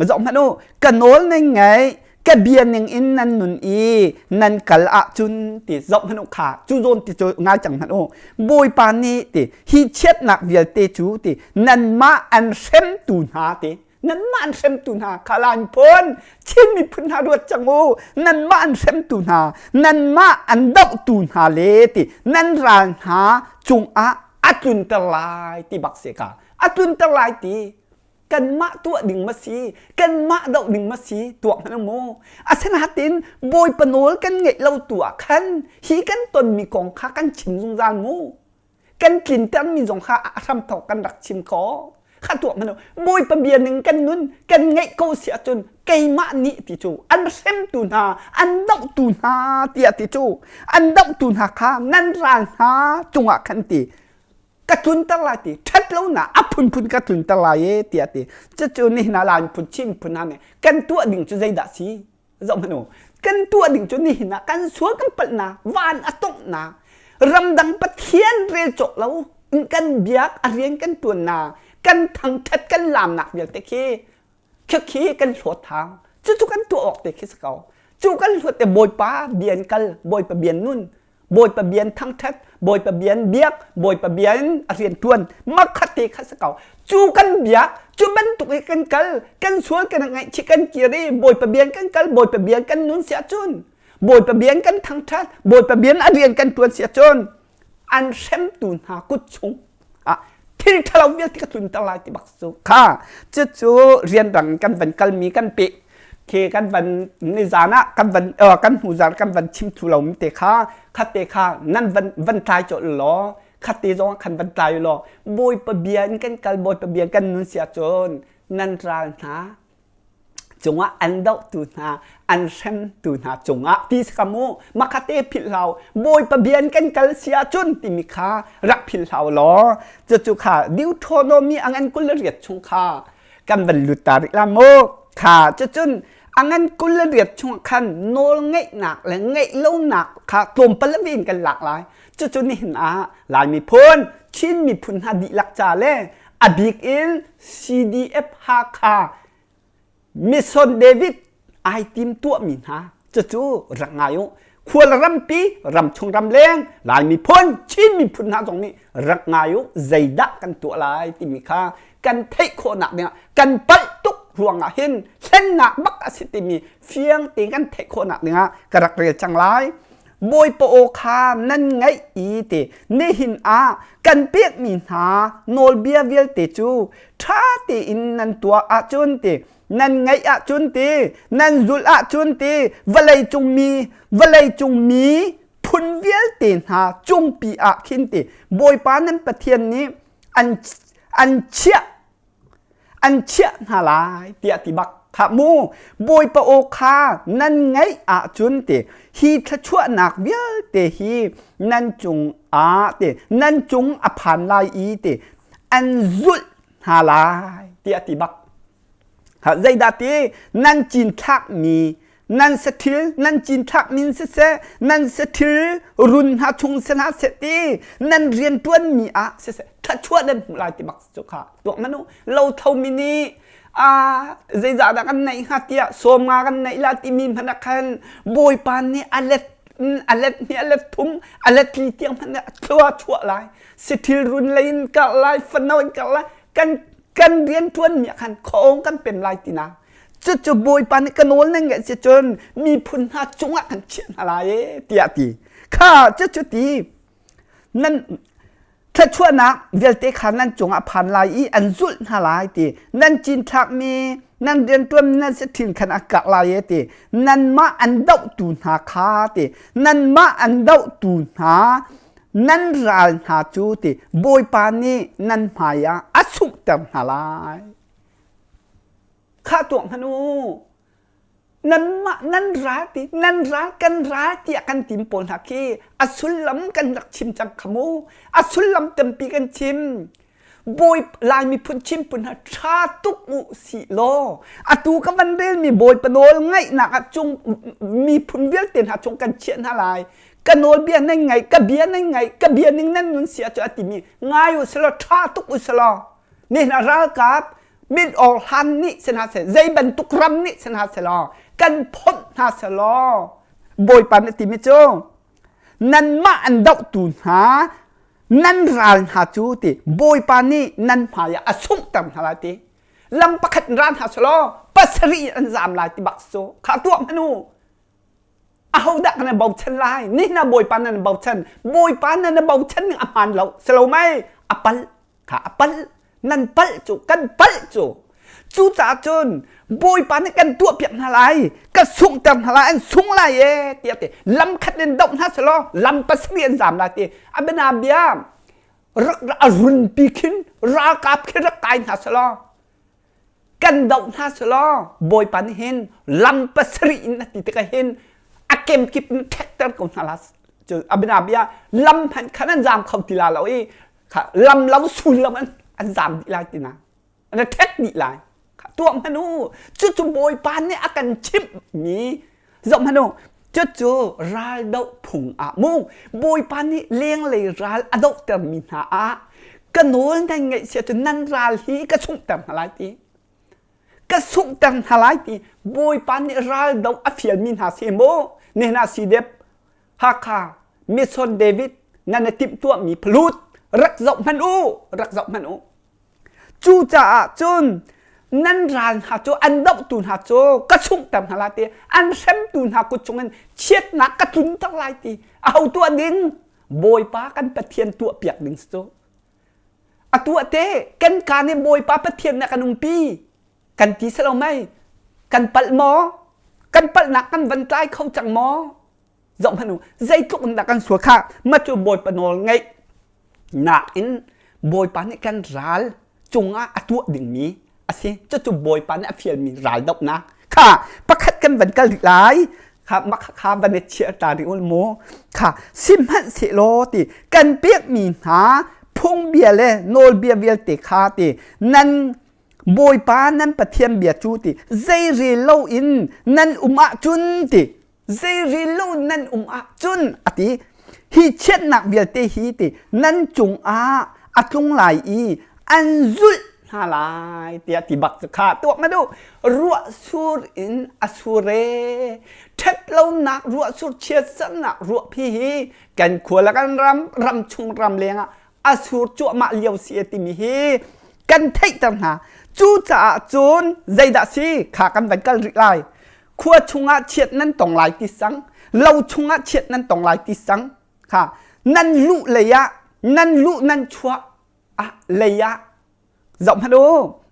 zoh hmanh u ka nawl nan ngaih ka bia ning in nan nun i nan kal ahcun ti zoh hmanh u kha cu zawn ti cu ngai cang hmanh u bawipa nih ti hi chiatnak vialte cu ti nanmah an hremtu hna ti nanmah an hremtu hna khalan phun Chin miphun hna ruat cang u nanmah an hremtu hna nanmah an dohtu hna le ti nan ral hna cungah a tlunter lai ti bak si ka a tlunter lai ti kanmah tuah ding ma si kanmah doh ding ma si tuah hmanh mu asinain bawipa nawl kan ngeih lo tu ah khan hi kan tonmi kong kha kan chim zungzal mu kan tlintermi zong kha a hramthawk kan rak chim ko kha tuah hmanh bawipa bia ning kan nun kan ngeih ko si ahcun keimah nih ti cu an hremtu hna an dohtu hna tiah ti cu an dohtu hna kha nan ral hna cungah khan ti. Ka tlunter lai ti ṭhat lonak a phunphun ka tlunter lai e tiah ti. Cucu nihin ah Lai miphun Chin miphun hna nih kan tuah ding cu zeidah si? Zoh hmanh u. Kan tuah ding cu nihin ah kan sual kan palhnak van a tonghnak ramdang Pathian rel cawk lo kan biak a rian kan ṭuannak kan thangṭhat kan laamnak vialte khi khi kan hlawt hau. Cucu kan tuah awk te khi si ko. Cu kan hlawt te Bawipa bian kal, Bawipa bian nun, Bawipa bian thangṭhat, Bawipa bian biak, Bawipa bian a rian ṭuan, makhat te kha si ko. Cu kan biak, cu bantuk i kan kal, kan sual kan ngaihchih kan kir i Bawipa bian kan kal, Bawipa bian kan nun si ahcun, Bawipa bian kan thangṭhat, Bawipa bian a rian kan ṭuan si ahcun, an hremtu hna kut chung ah thil ṭhalo vialte ka tlunter lai ti bak cu kha cucu rianrang kan van kalmi kan peh khi kan van nizan ah kan van kan hnu zan kan van chim thu lo mi te kha khat te kha nan van van tlai colh law khat te zong khan van tlai law Bawipa bia in kan kal Bawipa bia kan nun sia cun nan ral hna cungah an dohtu hna an hremtu hna cungah ti si ka mu makhate philh hlau Bawipa bia in kan kal si ahcun timi kha rak philh hlau law cucu kha Deuteronomy a ngan 28 chung kha kan van lut ta rih la mu kha cucun a ngan 28 chung khan nawl ngeihnak le ngeih lonak kha tlawmpal in kan lak lai cucu nihin ah Lai miphun Chin miphun hna dihlak ca le a bik in CDF Hakha Mission David ai tim tuahmi hna cucu rak ngai u khual rampi ramchung ramleng Lai miphun Chin miphun hna zong nih rak ngai u zeidah kan tuah lai timi kha kan theih khawhnak dingah kan palh tuk ruangah hin hlennak bak a si timi fiang tein kan theih khawhnak dingah ka rak rel cang lai Bawipa aw kha nan ngaih i ti nihin ah kan pekmi hna nawlbia vialte cu ṭha tein nan tuah ahcun ti nan ngaih ahcun ti nan zulh ahcun ti vawleicung mi vawleicung mi phun vialte hna cungpi ah khin ti Bawipa nan Pathian nih an an chiah an chiah hna lai tiah ti bak khah mu Bawipa aw kha nan ngaih ahcun ti hi thluachuahnak vialte hi nan cung ah ti nan cung a phan lai i ti an zulh hna lai tiah ti bak zeidah ti nan cinthlakmi nan sathil nan cinthlak min siseh nan sathil run hna chung si hna seh ti nan riantuan mi ah siseh thluachuah nan hmuh lai ti bak cu kha tuak manu lo tho mi nih a zeizah dah kan neih hnga tiah sawmnga kan neih la timi hmanh ah khan bawipa nih a let a let hnih a let thum a let li tiang hmanh ah thlua chuah lai sathil run lei in karh lai fano in karh lai kan kan riantuan mi ah khan khaw kan pem lai tina Cucu Bawipa nih ka nawl nan ngaih si cun miphun hna cungah kan chiah hna lai e tiah ti. Kha cucu ti nan thluachuahnak vialte kha nan cungah phan lai i an zulh hna lai ti nan cinthlakmi nan rianṭuan nan saṭhil khan a karh lai e ti nanmah an dohtu hna kha ti nanmah an dohtu hna nan ral hna cu ti Bawipa nih nan hmaiah a sunghter hna lai. Khah tuak hmanh u. Nanmah nan ral ti nan ral kan ral tiah kan tim pawl hna khi a sullam kan rak chim cang kha mu. A sullam tampi kan chim. Bawi Lai miphun chim phun hna ṭha tuk u si law atu ka van relmi Bawipa nawl ngaihnak ah cung miphun vialte hna chung kan chiah hna lai. Ka nawlbia nan ngaih, ka bia nan ngaih, ka bia ning nan nun si ahcun a timi ngai u selaw ṭha tuk u selaw nihin ah ralkap mit awr hlan nih si hna seh zei bantuk ram nih si hna selaw kan phawnh hna selaw Bawipa nih timi cu nanmah an dohtu hna nan ral hna cu ti Bawipa nih nan hmai ah a sunghter hna lai ti lam pakhat in ra hna selaw pasarih an zam lai ti bak cu kha tuah hmanh u ahodah kan bochan lai nihin ah Bawipa nan bochan Bawipa nan bochan ning a hmaan lo silo mei a pal kha a palh nan palh cu kan palh cu cucaah cun bawipa nih kan tuahpiak hna lai ka sunghter hna lai an sung lai e tiah ti lam khat in doh hna selaw lam pasarih an zam lai ti a biana bia rak a runpi khin ralkap khi rak kai hna selaw kan doh hna selaw bawipa nih hin lam pasarih in a ti tikah hin a kemkip in ṭhekter ko hna la cu a biana bia lam hmanh khan an zam kho ti la lo i. Kha lam lo sul lo an an zam dih lai tina. An ṭhek dih lai. Kha tuah hmanh u. Cucu Bawipa nih a kan chimh mi zoh hmanh u. Cucu ral doh phung ah mu Bawipa nih lenglei ral a dohter mi hna ah ka nawl nan ngaih sia cu nan ral hi ka sunghter hna lai ti. Ka sunghter hna lai ti Bawipa nih ral doh a fialmi hna si mu. Nihin ah CDF Hakha Mission David nan i timhtuahmi phalut rak zoh hmanh u rak zoh hmanh u cucaah cun nan ral hna cu an dohtu hna cu ka sunghter hna lai ti an hremtu hna kut chungin chiatnak ka tlunter lai ti aho tuah ding Bawipa kan Pathian tuah piak ding si cu a tuah te kan ka nih Bawipa Pathian nih kan umpi kan ti si lo mei kan palh maw kan palhnak kan van tlai kho cang maw zoh hmanh u zeitluk in dah kan sual kha ma cu bawipa nawl ngeih nak in bawipa nih kan ral cungah a tuah dingmi a si cucu bawipa nih a fialmi ral dohnak kha pakhat kan van kal rih lai kha mah kha van i chiah ta rih ul mu kha sihmanhsehlaw ti kan pekmi hna phungbia le nawlbia vialte kha ti nan Bawipa nan Pathian bia cu ti zeirel loin nan um ahcun ti zeirel lo nan um ahcun a ti hi chiatnak vialte hi ti nan cungah a tlung lai i an zulh hna lai tiah ti bak cu kha tuak ma duh ruah sur in a sur e ṭhat lonak ruah sur chiatsernak ruah phi hi kan khua le kan ram ram chung ram leng ah a sur cuahmah lio si timi hi kan theihter hna cucaah cun zeidah si kha kan van kal rih lai khua chungah chiat nan tong lai ti sang lo chungah chiat nan tong lai ti sang kha nan luh lei ah nan luh nan chuah ah lei ah zoh hmanh u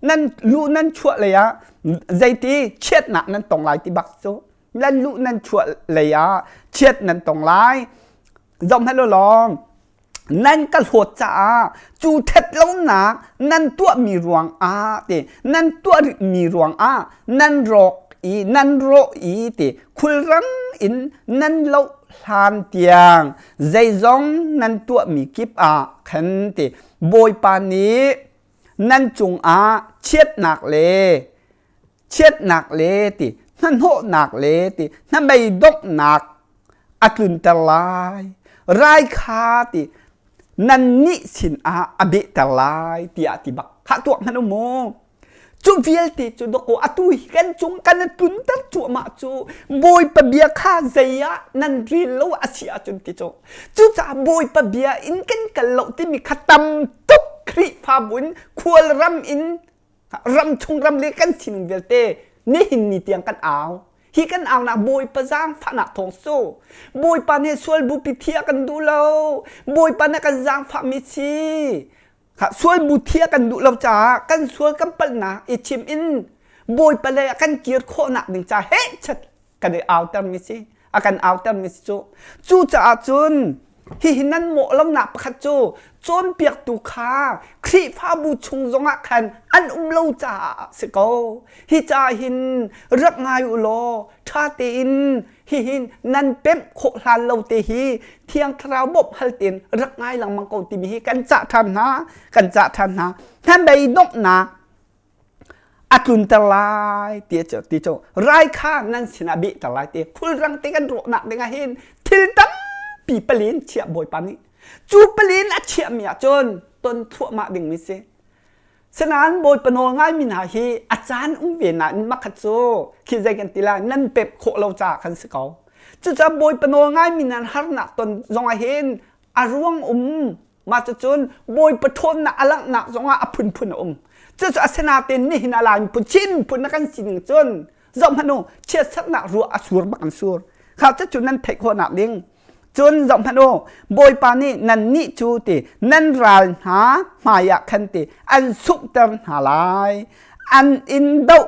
nan luh nan chuah lei ah zeiti chiatnak nan tong lai ti bak cu nan luh nan chuah lei ah chiat nan tong lai zoh hmanh u lawng nan ka hlawt caah cu ṭhat lonak nan tuahmi ruangah ti nan tuah rihmi ruangah nan rawk i nan rawh i ti khulrang in nan loh hlan tiang zeizong nan tuahmi kip ah khan ti Bawipa nih nan cungah chiatnak le chiatnak le ti hnahnawhnak le ti hnamei donghnak a tlunter lai rai kha ti nannih sinah a behter lai tiah ti bak khah tuah hmanh u mu cu vialte cu dawkaw atu hi kan cung kan i tlunter cuahmah cu bawipa bia kha zei ah nan rel lo a si ahcun ti cu cucaah bawipa bia in kan kal lo timi kha tam tuk Khrihfabu in khualram in ram chung ram le kan sining vialte nihin ni tiang kan au hi kan aunak bawipa zaangfahnak thawng su bawipa nih sual bupi thi a kan duh lo bawipa nih kan zaangfahmi si sual bu thi a kan duh lo caah kan sual kan palhnak i chim in bawipa lei ah kan kir khawhnak ding ca heh chat kan i autermi si a kan autermi si cu cucaah cun hihi nan mawh lonak pakhat cu cawnpiaktu kha Khrihfabu chung zongah khan an um lo caah si ko hi ca hin rak ngai u law ṭha tein hihin nan pemh khawh hlan lo te hi thiang thlarau bawmh hal tein rak ngai lengmang ko timi hi kan cah ṭhan hna kan cah ṭhan hna hnabei donghnak a tlunter lai ti cu ti cu rai kha nan sinah bihter lai ti khulrang te kan rawhnak ding ah hin thil tampi palin chiah bawipa nih cu palin a chiahmi ah cun ton thluahmah dingmi si sinain bawipa nawl ngaimi hna hi a caan um ve nain makhat cu khi zei kan ti lai nan pep khawh lo caah khan si ko cucaah bawipa nawl ngaimi nan harnak ton zong ah hin a ruang um Mah cucun Bawipa ṭhawnnak a langhnak zongah a phunphun a um. Cucu asinain nihin a Lai miphun Chin miphun na kan sining cun zoh hmanh u chiatserhnak ruah a sur bak an sur. Kha cucu nan theih khawhnak ding. Cun zoh hmanh u Bawipa nih nannih cu ti nan ral hna hmaiah khan ti an sunghter hna lai. An in doh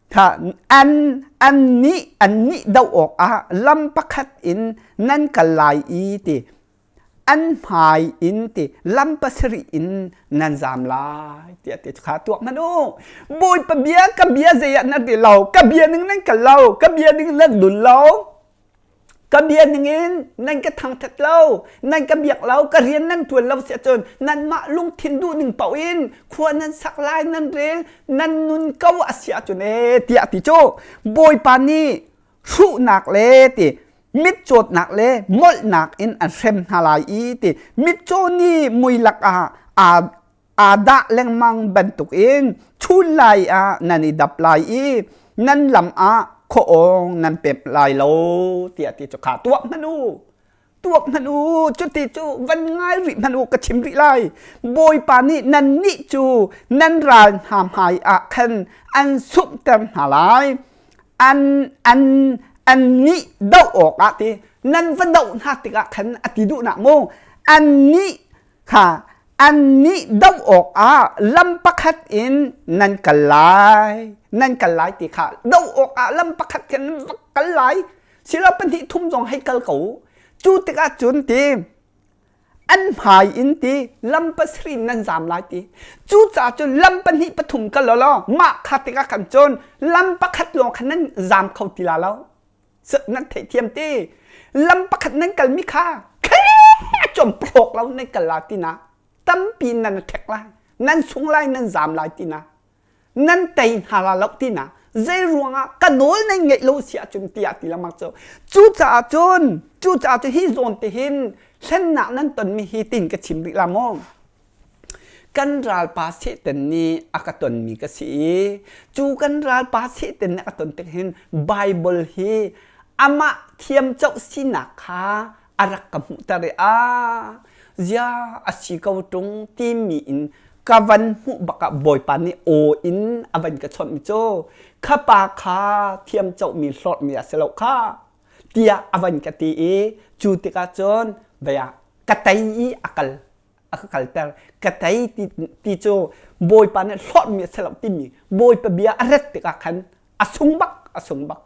kha an an nih an nih doh awkah lam pakhat in nan kal lai i ti an hmai in ti lam pasarih in nan zam lai tiah ti kha tuak hmanh u bawipa bia ka bia zei ah nan ti lo ka bia ning nan kal lo ka bia ning nan dun lo. Ka bia ningin nan ka thangṭhat lo, nan ka biak lo, ka rian nan ṭuan lo si ahcun nanmah lungthin duh ning paoh in khua nan sak lai, nan rel, nan nun ko a si ahcun ee tiah ti cu Bawipa nih hruhnak le ti mitcawtnak le molhnak in an hrem hna lai i ti mitcaw nih mui lakah aa aa dah lengmang bantukin chun lai ah nan i dap lai i nan lam ah khuaawng nan pemh lai lo tiah ti cu kha tuak hmanh u tuak hmanh u cuti cu van ngai rih hmanh u ka chim rih lai Bawipa nih nannih cu nan ral hna hmai ah khan an sunghter hna lai an an an nih doh awkah ti nan va doh hna tikah khan a ti duhnak mu an nih kha annih doh awkah lam pakhat in nan kal lai nan kal lai ti kha doh awkah lam pakhat khin va kal lai silo pahnih thum zong hei kal ko cu tikah cun ti an hmai in ti lam pasarih nan zam lai ti cucaah cun lam pahnih pathum kal law mah kha tikah khan cun lam pakhat lawng khan nan zam kho ti la lo nan theihthiam ti lam pakhat nan kalmi kha com phlawk lo nan kal la tina tampi nan ṭhek lai nan sung lai nan zam lai tina nan tei hna la lo tina zei ruangah ka nawl nan ngeih lo si ahcun tiah ti lengmang cu cucaah cun cucaah cu hi zawn te hin hlennak nan tonmi hi tin ka chim rih la maw Kan ralpa Satan nih a ka tonmi ka si i cu kan ralpa Satan nih a ka ton tik hin Baibal hi amah thiamcoh sinak kha a rak ka hmuhter i ah zia a si ko ṭung timi in ka van hmuh bak ah Bawipa nih aw in a van ka chawnhmi cu kha pa kha thiamcohmi hlorhmi a si lo kha tiah a van ka ti i cu tikah cun vei ah ka tei i a kal a ka kalter ka tei ti, ti cu bawipa nih hlorhmi a si lo timi bawipa bia a ret tikah khan a sung bak a sung bak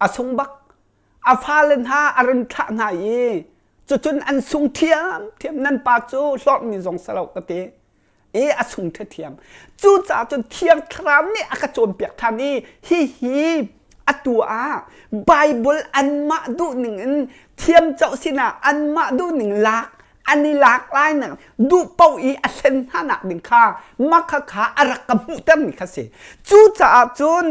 a sung bak a fale hna a run thlah hna i cucun an sung thiam thiam nan pa cu hlorhmi zong si lo ka ti i a sung ṭhiam. Cucaah cun Thiang Thlarau nih a ka cawnpiak ṭhan i hihi atu ah Baibal anmah duhning in thiamcoh sinah anmah duhning lak an i lak lai nak duh paoh i a hlen hna nak ding kha makha kha a rak ka hmuhtermi kha si. Cucaah cun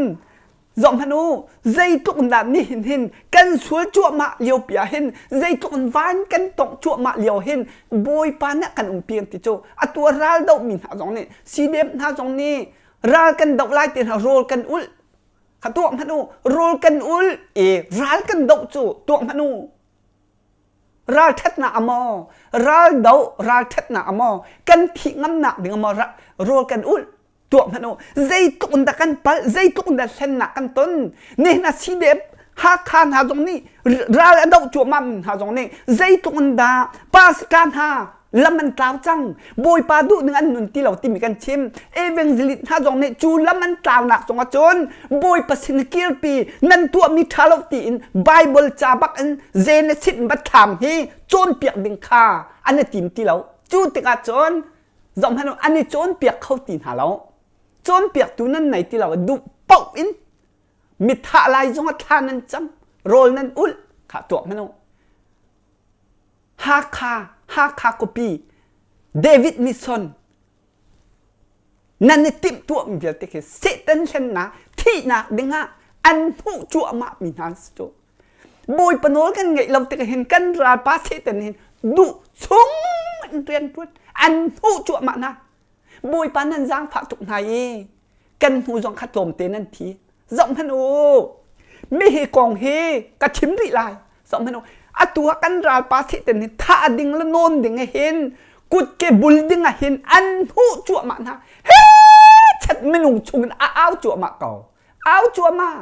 Zohhmanh u, zeitluk in dah nihin hin kan sual cuahmah lio pi ah hin zeitluk in van kan tongh cuahmah lio hin Bawipa nih kan umpi an ti cu atu a ral dohmi hna zong nih CDF hna zong nih ral kan doh lai ti hna rawl kan ulh kha tuah hmanh u rawl kan ulh i ral kan doh cu tuah hmanh u ral ṭhatnak a maw ral doh ral ṭhatnak a maw kan thih ngamnak ding a maw rawl kan ulh tuah hmanh u zeitluk in dah kan palh zeitluk in dah hlennak kan ton nihin a CDF Hakha hna zong nih ral a doh cuahmah mi hna zong nih zeitluk in dah pastor hna lam an tlau cang bawipa duh ning an nun ti lo timi kan chim evangelist hna zong nih cu lam an tlaunak zong ah cun bawipa sin kirpi nan tuahmi ṭha lo tiin Bible ca bak in Genesis bathlam hi cawnpiak ding kha an i tim ti lo cu tikah cun zohhmanh u an i cawnpiak kho ti hna lo cawnpiaktu nan nei ti lo duh paoh in mithah lai zong ah thla nan cam rawl nan ulh kha tuah hmanh u Hakha Hakha khuapi David Mission nan i timh tuahmi vialte khi Satan hlennak thihnak dingah an hmuh cuahmah mi hna si cu Bawipa nawl kan ngeih lo tikah hin kan ralpa Satan hin duh chung in rian ṭuan an hnuh cuahmah hna. Bawipa nan zaangfah tuk hna i kan hnu zong kha tlawmte nan thi. Zoh hmanh u, mi hi kong hi ka chim rih lai. Zoh hmanh u, atu ah kan ralpa Satan hi thah ding le nawn ding ah hin kutke bul ding ah hin an hnuh cuahmah hna. He chat minung chungin a au cuahmah ko. Au cuahmah.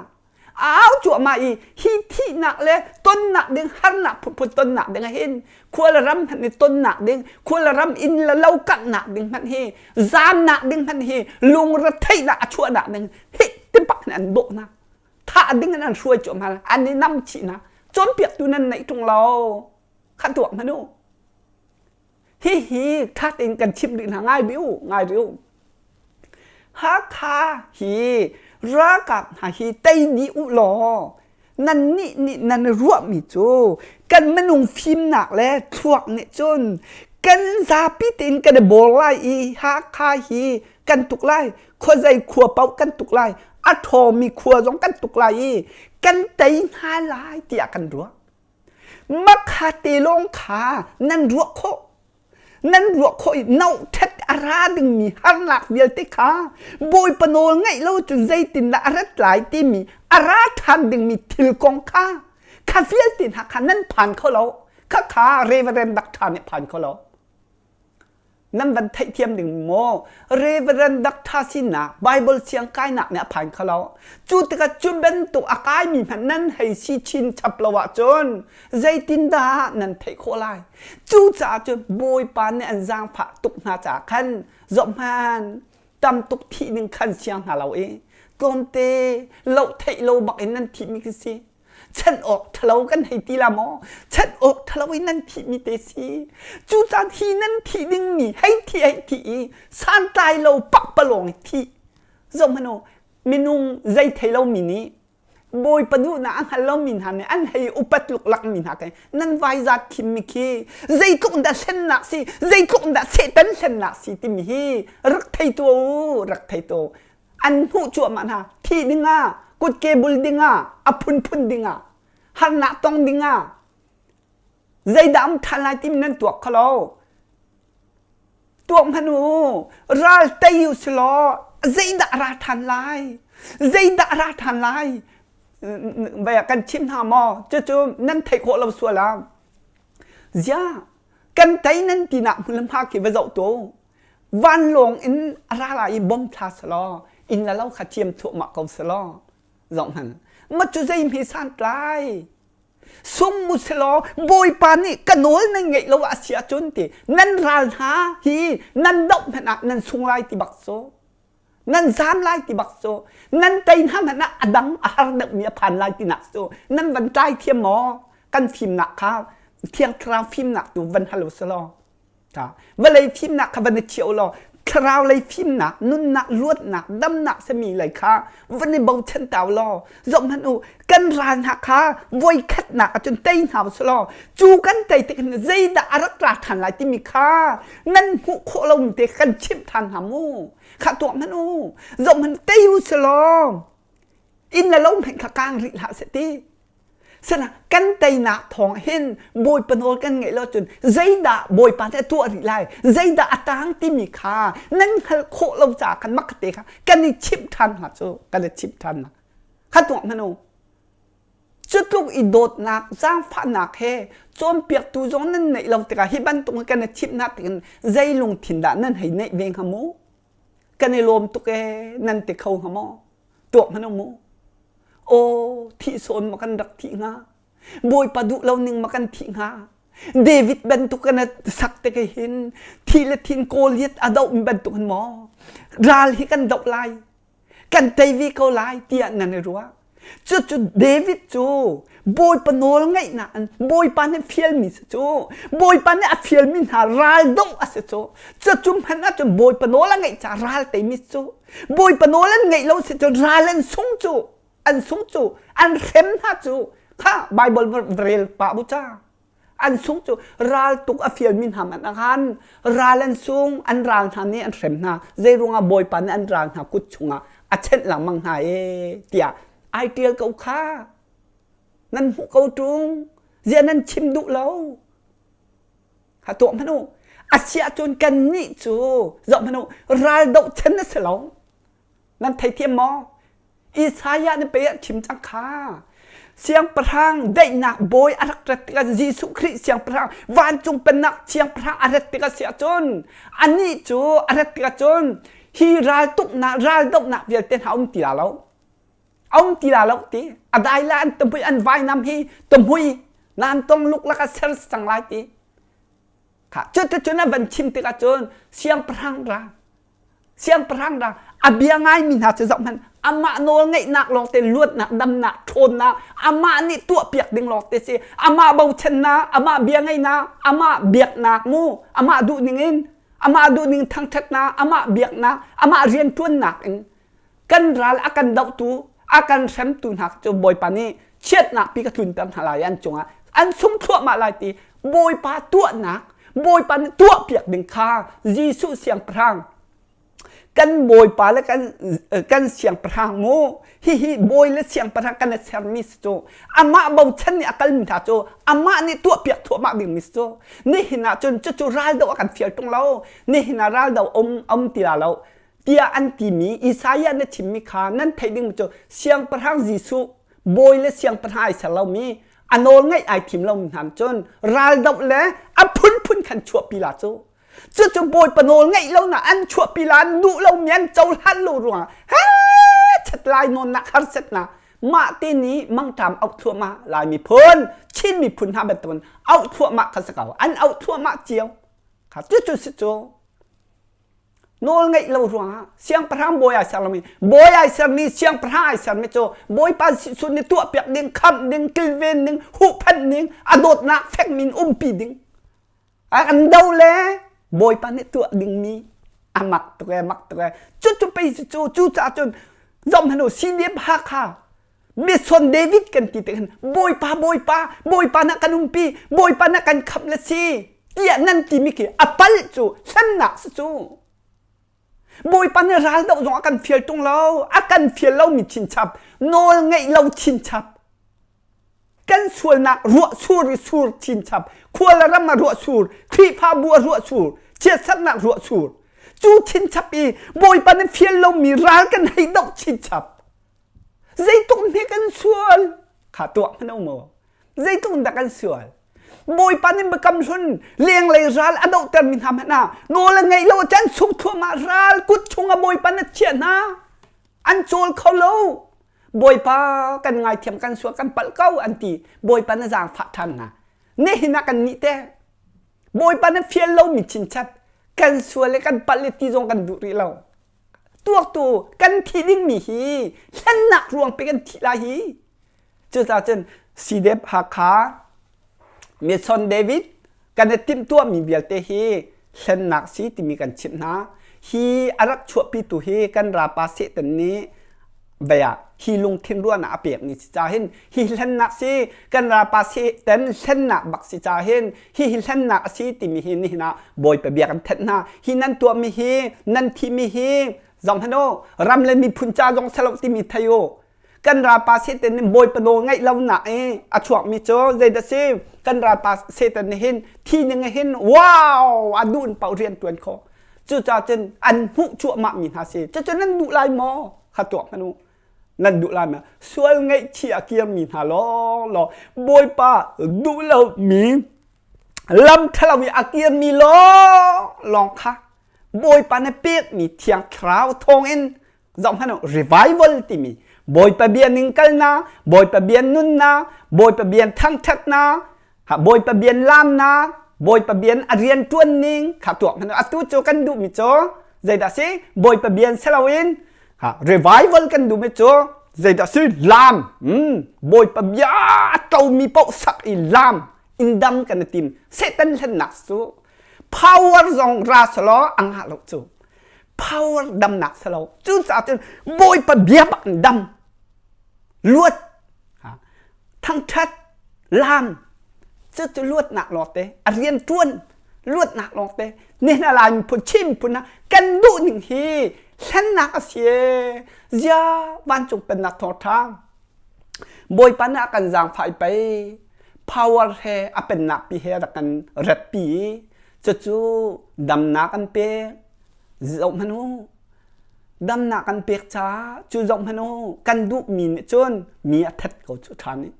A au cuahmah i hi thihnak le tonnak ding harnak phunphun tonnak ding ah hin khua le ram hmanh i tonnak ding khua le ram inn le lo kanghnak ding hmanh hi zaamnak ding hmanh hi lungretheihnak a chuahnak ding hi timpak in an dawh hna thah ding in an hruai cuahmah an i nam chih hna cawnpiaktu nan neih ṭung lo kha tuak hmanh u Hihi ṭha tein kan chimh rih hna ngai rih u, ngai rih u. Hakha hi ralkap hna hi tei dih u law. Nannih nih nan ruahmi cu kan minung fimnak le thluak nih cun kan zapi tein kan i bawr lai i Hakha hi kan tuk lai, khuazei khua paoh kan tuk lai, a ṭhawmi khua zong kan tuk lai i kan tei hna lai tiah kan ruah. Makha te lawng kha nan ruah khawh. Nan ruah khawh i nohṭhet a ra dingmi harnak vialte kha Bawipa nawl ngaih lo cun zeitindah a rat lai timi a ra ṭhan dingmi thil kong kha kha vialte hna kha nan phan kho lo. Khakha Reverend Doctor nih phan kho lo. Nan van theihthiam ding maw? Reverend Doctor sinak Bible siang kainak nih a phan kho lo. Cu tikah cu bantuk a kaimi hmanh nan hei si chin chap lo ahcun zeitindah nan theih khawh lai? Cucaah cun Bawipa nih an zaangfah tuk hna caah khan zohhmanh tam tuk thih ding khan siang hna lo i tlawmte loh theih lo bak in nan thihmi khi si. Chan awk ṭhalo kan hei ti la maw? Chan awk ṭhalo in nan thihmi te si. Cu caan hi nan thih dingmi hei thi hei thi i santlai lo pakpalawng i thih. Zohhmanh u, minung zei thei lomi nih Bawipa duhnak a hngal lomi hna nih an hei upat luklak mi hna khi nan vaizat khimmi khi zeitluk dah hlennak si zeitluk dah Satan hlennak si timi hi rak thei tuah u rak thei tuah u an hmuh cuahmah hna thi dingah kutke bul dingah a phunphun dingah harnak tong dingah zeidah um ṭhan lai timi nan tuak kho lo tuak hmanh u ral tei u si law zeidah a ra ṭhan lai zeidah a ra ṭhan lai vai kan chim hna maw cucu nan theih khawh lo sual ah zia kan tei nan tinak hmun le hma khi va zoh tu vanlawng in a ra lai i bom thla selaw inn le lo kha thiam thuahmah ko selaw zoh hmanh ma cu zei hme santlai sung mu selaw bawipa nih ka nawl nan ngeih lo a si ahcun ti nan ral hna hi nan doh hmanh ah nan sung lai ti bak cu nan zam lai ti bak cu nan tei hna hmanh ah a dang a har deuhmi a phan lai ti nak cu nan van tlai thiam maw kan fimnak kha thiang thlarau fimnak tu van hal u selaw Vawlei fimnak kha van i thiah u law thlarau lei fimnak, nunnak, luatnak, damnak sami lei kha van i bochan ta u law zohhmanh u kan ral hna kha voi khatnak ahcun tei hna u sih law cu kan tei tik hin zeidah a rak ra ṭhan lai timi kha nan hmuh khawh lomi te kan chimh ṭhan hna mu kha tuah hmanh u zohhmanh tei u sih law inn le lo hmanh kha kang rih hlah seh ti Sana kan teinak thawng hin Bawipa nawl kan ngeih lo cun zeidah Bawipa nih a tuah rih lai zeidah a tang timi kha nan hngalh khawh lo caah khan mak te kha kan i chimh ṭhan hna cu kan i chimh ṭhan hna kha tuah hmanh u cu tluk i dawtnak zaangfahnak he cawnpiaktu zong nan neih lo tikah hi bantuk kan i chimh hna tikin zei lungthin dah nan hei neih ve hnga mu kan i lawm tuk ee nan ti kho hnga maw tuak hmanh u mu Aw thih sawn ma kan rak thih hnga Bawipa duh lo ning ma kan thih hnga David bantuk kan sak te ke hin thi le thin Goliath a doh mi bantuk hin maw ral hi kan doh lai kan tei ve ko lai tiah nan i ruah cu cu David cu Bawipa nawl ngaihnak in Bawipa nih fialmi si cu Bawipa nih a fialmi hna ral doh a si cu cu cu hmanh ahcun Bawipa nawl a ngeih caah ral teimi cu Bawipa nawl an ngeih lo si cun ral an sung cu an sung cu an hrem hna cu kha Bible rel pah bu ca an sung cu ral tuk a fialmi hna man khan ral an sung an ral hna nih an hrem hna zei ruangah Bawipa nih an ral hna kut chungah a chenh lengmang hna e tiah ai tial ko kha nan hmuh ko ṭung zia nan chim duh lo Ha tuah hmanh u. A si ahcun kannih cu zoh hmanh u ral doh chan a si lo. Nan theithiam maw? Isaiah nih pei a chim cang kha. Siangpahrang daihnak bawi a rak rat tikah Jesuh Khrih siangpahrang vancung pennak siangpahrang a rat tikah si ahcun anih cu a rat tikah cun hi raltuknak raldohnak vialte hna um ti la lo. A um ti la lo ti. A dai la an tamhui an vainam hi tamhui nan tong luklak a ser cang lai ti. Kha cuticun a van chim tikah cun siangpahrang ra siangpahrang ra a bia ngaimi hna cu zoh hmanh amah nawl ngeihnak lawngte luatnak damnak ṭhawnnak amah nih tuahpiak ding lawngte si amah bochannak amah bia ngaihnak amah biaknak mu amah duh ning in amah duh ning thangṭhatnak amah biaknak amah rianṭuannak in kan ral a kan dohtu a kan hremtu hna cu Bawipa nih Chiatnak pi ka tlunter hna lai an cungah an sung thluahmah lai ti Bawipa tuahnak Bawipa nih tuahpiak ding kha Jesuh siangpahrang kan Bawipa le kan kan siangpahrang mu hihi bawi le siangpahrang kan i sermi si cu amah bochan nih a kalmi hna cu amah nih tuahpiak thuahmah dingmi si cu nihin ah cun cucu raldo a kan fial ṭung lo nihin ah raldo um um ti la lo tiah an timi Isaiah na chimmi kha nan theih ding cu siangpahrang Jesuh bawi le siangpahrang ai ser lomi a nawl ngaih ai thim lomi hna cun raldoh le a phunphun khan chuahpi la cu cucu bawipa nawl ngaih lo na an chuahpi la an duh lomi an cohlan lo ruangah he chat lai nawnnak harsatnak mah te nih mangṭam auh thluahmah Lai miphun Chin miphun hna bantukin auh thluahmah kha si ko an auh thluahmah cio kha cucu si cu Nawl ngeih lo ruangah siangpahrang bawi ai ser lomi bawi ai sermi siangpahrang ai sermi cu bawipa Jesuh nih tuahpiak ding khamh ding kilven ding huhphenh ding a dawtnak fekmi in umpi ding an do le bawipa nih tuah dingmi a mak tuk e mak tuk e cucu pei cu cu caah cun zom hanu CDF Hakha Mison David kan ti tik hin Bawipa Bawipa Bawipa na kan umpi Bawipa na kan khamh le si tiah nan timi khi a palh cu hlennak si cu Bawipa nih ral doh zong a kan fial tung lo a kan fial lomi chinchap nawl ngeih lo chinchap kan sualnak ruah sur i sur chinchap khua le ram a ruah sur Khrihfabu a ruah sur chiatsernak ruah sur cu chinchap i Bawipa nih fial lomi ral kan hei doh chinchap Zeitluk hme kan sual kha tuah hmanh um maw? Zeitluk dah kan sual? Bawipa nih biakam hlun lenglei ral a dohtermi hna hmanh ah nawl a ngeih lo chan sung thluahmah ral kut chungah Bawipa na chiah hna. An cawl kho lo. Bawipa kan ngaithiam kan sual kan palh ko an ti. Bawipa na zaangfah ṭhan hna. Nihin ah kan nih teh Bawipa na fial lomi chinchat kan sual le kan palh le ti zong kan duh rih lo. Tuaktu kan thih dingmi hi hlennak ruang pe kan thih lai hi. Cucaah cun CDF Hakha Mission David kan i timhtuahmi vialte hi hlennak si timi kan chimh hna. Hi a rak chuahpitu hi kan rapa Satan nih bia hi lungthin ruahnak a pekmi si ca hin hi hlennak si kan rapa Satan hlennak bak si ca hin hi hi hlennak a si timi hi nihin ah Bawipa bia kan thenh hna hi nan tuahmi hi nan thihmi hi zong hmanh u ram le miphun ca zong selo timi thei u kan ralpa Satan nih Bawipa nawl ngaih lonak i a chuakmi cu zeidah si kan ralpa Satan nih hin thi ning hin wow a duh in paoh rian tuan khawh cucaah cun an hmuh cuahmah mi hna si cucu nan duh lai maw kha tuak hmanh u nan duh lai ma sual ngaihchih a kirmi hna lawng law Bawipa duh lomi lam ṭhalo i a kirmi lawng lawng kha Bawipa na pekmi Thiang Thlarau thawngin zoh hmanh u revival timi Bawipa bia ning kalnak Bawipa bia nunnak Bawipa bia thangṭhatnak Bawipa bia lamnak Bawipa bia a rian ṭuan ning kha tuak hmanh u atu cu kan duhmi cu zeidah si Bawipa bia si loin revival kan duhmi cu zeidah si lam Bawipa bia a tomi paoh sak i lam in dam kan i tim Satan hlennak cu power zong ra selaw a ngah lo cu power damnak si lo cucaah cun bawipa bia bak in dam luat thangṭhat lam cucu luatnak lawngte a rian ṭuan luatnak lawngte nihin a lai miphun Chin miphun ah kan duh ning hi hlennak a si zia vancung pennak thawngṭha bawipa nih a kan zaangfah i pei power he a pennak pi he rak kan ret pi i cucu damnak an pek zoh hmanh u damnak an pek caah cu zoh hmanh u kan duhmi nih cun mi a that ko cu ṭhan i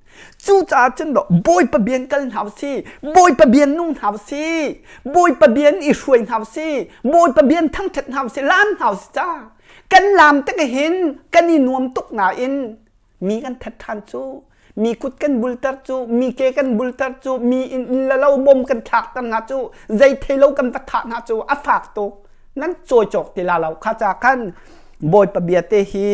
cucaah cun bawipa bian kal hna si bawipa bian nung hna si bawipa bian i hruai hna si bawipa bian thangṭhat hna si laam hna si ca kan laam tik hin kan i nuam tuk nain mi kan that ṭhan cu mi kut kan bulter cu mi ke kan bulter cu mi inn le lo bom kan thlakter hna cu zei thei lo kan va thah hna cu a fak tuk nan cawi cawk ti la lo kha ca khan bawipa bia te hi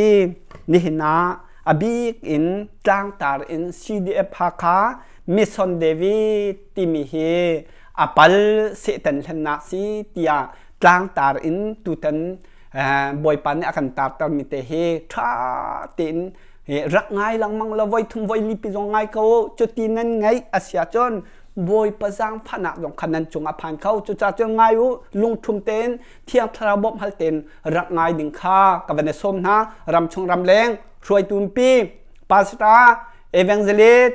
nihin ah a bik in tlangtar in CDF Hakha Mission David timi hi a pal sehtan hlennak si tiah tlangtar in tutan bawipa nih a kan tarter mi te hi ṭha tein. Rak ngai lengmang la voi thum voi li pi zong ngai ko cuti nan ngaih a si ahcun Bawipa zaangfahnak zong kha nan cung a phan kho. Cucaah cun ngai u, lungthum tein Thiang Thlarau bawmh hal tein rak ngai ding kha ka van i sawm hna. Ramchung ramleng hruaitu pi pastor evangelist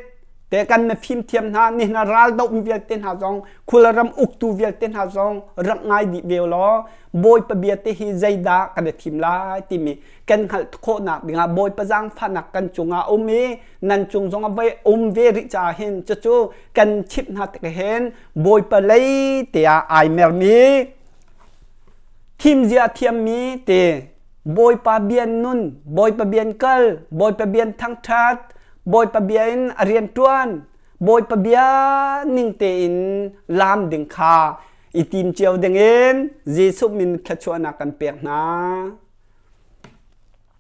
te kan mifim thiam hna ni hna ral doh mi vialte hna zong khulram uktu vialte hna zong rak ngai dih ve law Bawipa bia te hi zeidah kan i thim lai timi kan hngalh khawhnak dingah Bawipa zaangfahnak kan cungah um i nan cung zong a vai um ve rih caah hin cucu kan chimh hna tik hin Bawipa lei te ah ai mermi thimzia thiammi te Bawipa bian nun Bawipa bian kal Bawipa bian thangṭhat Bawipa bia in a rian ṭuan Bawipa bia ning tein laam ding kha i tim cio dingin Jesuh min thluachuahnak kan pek hna.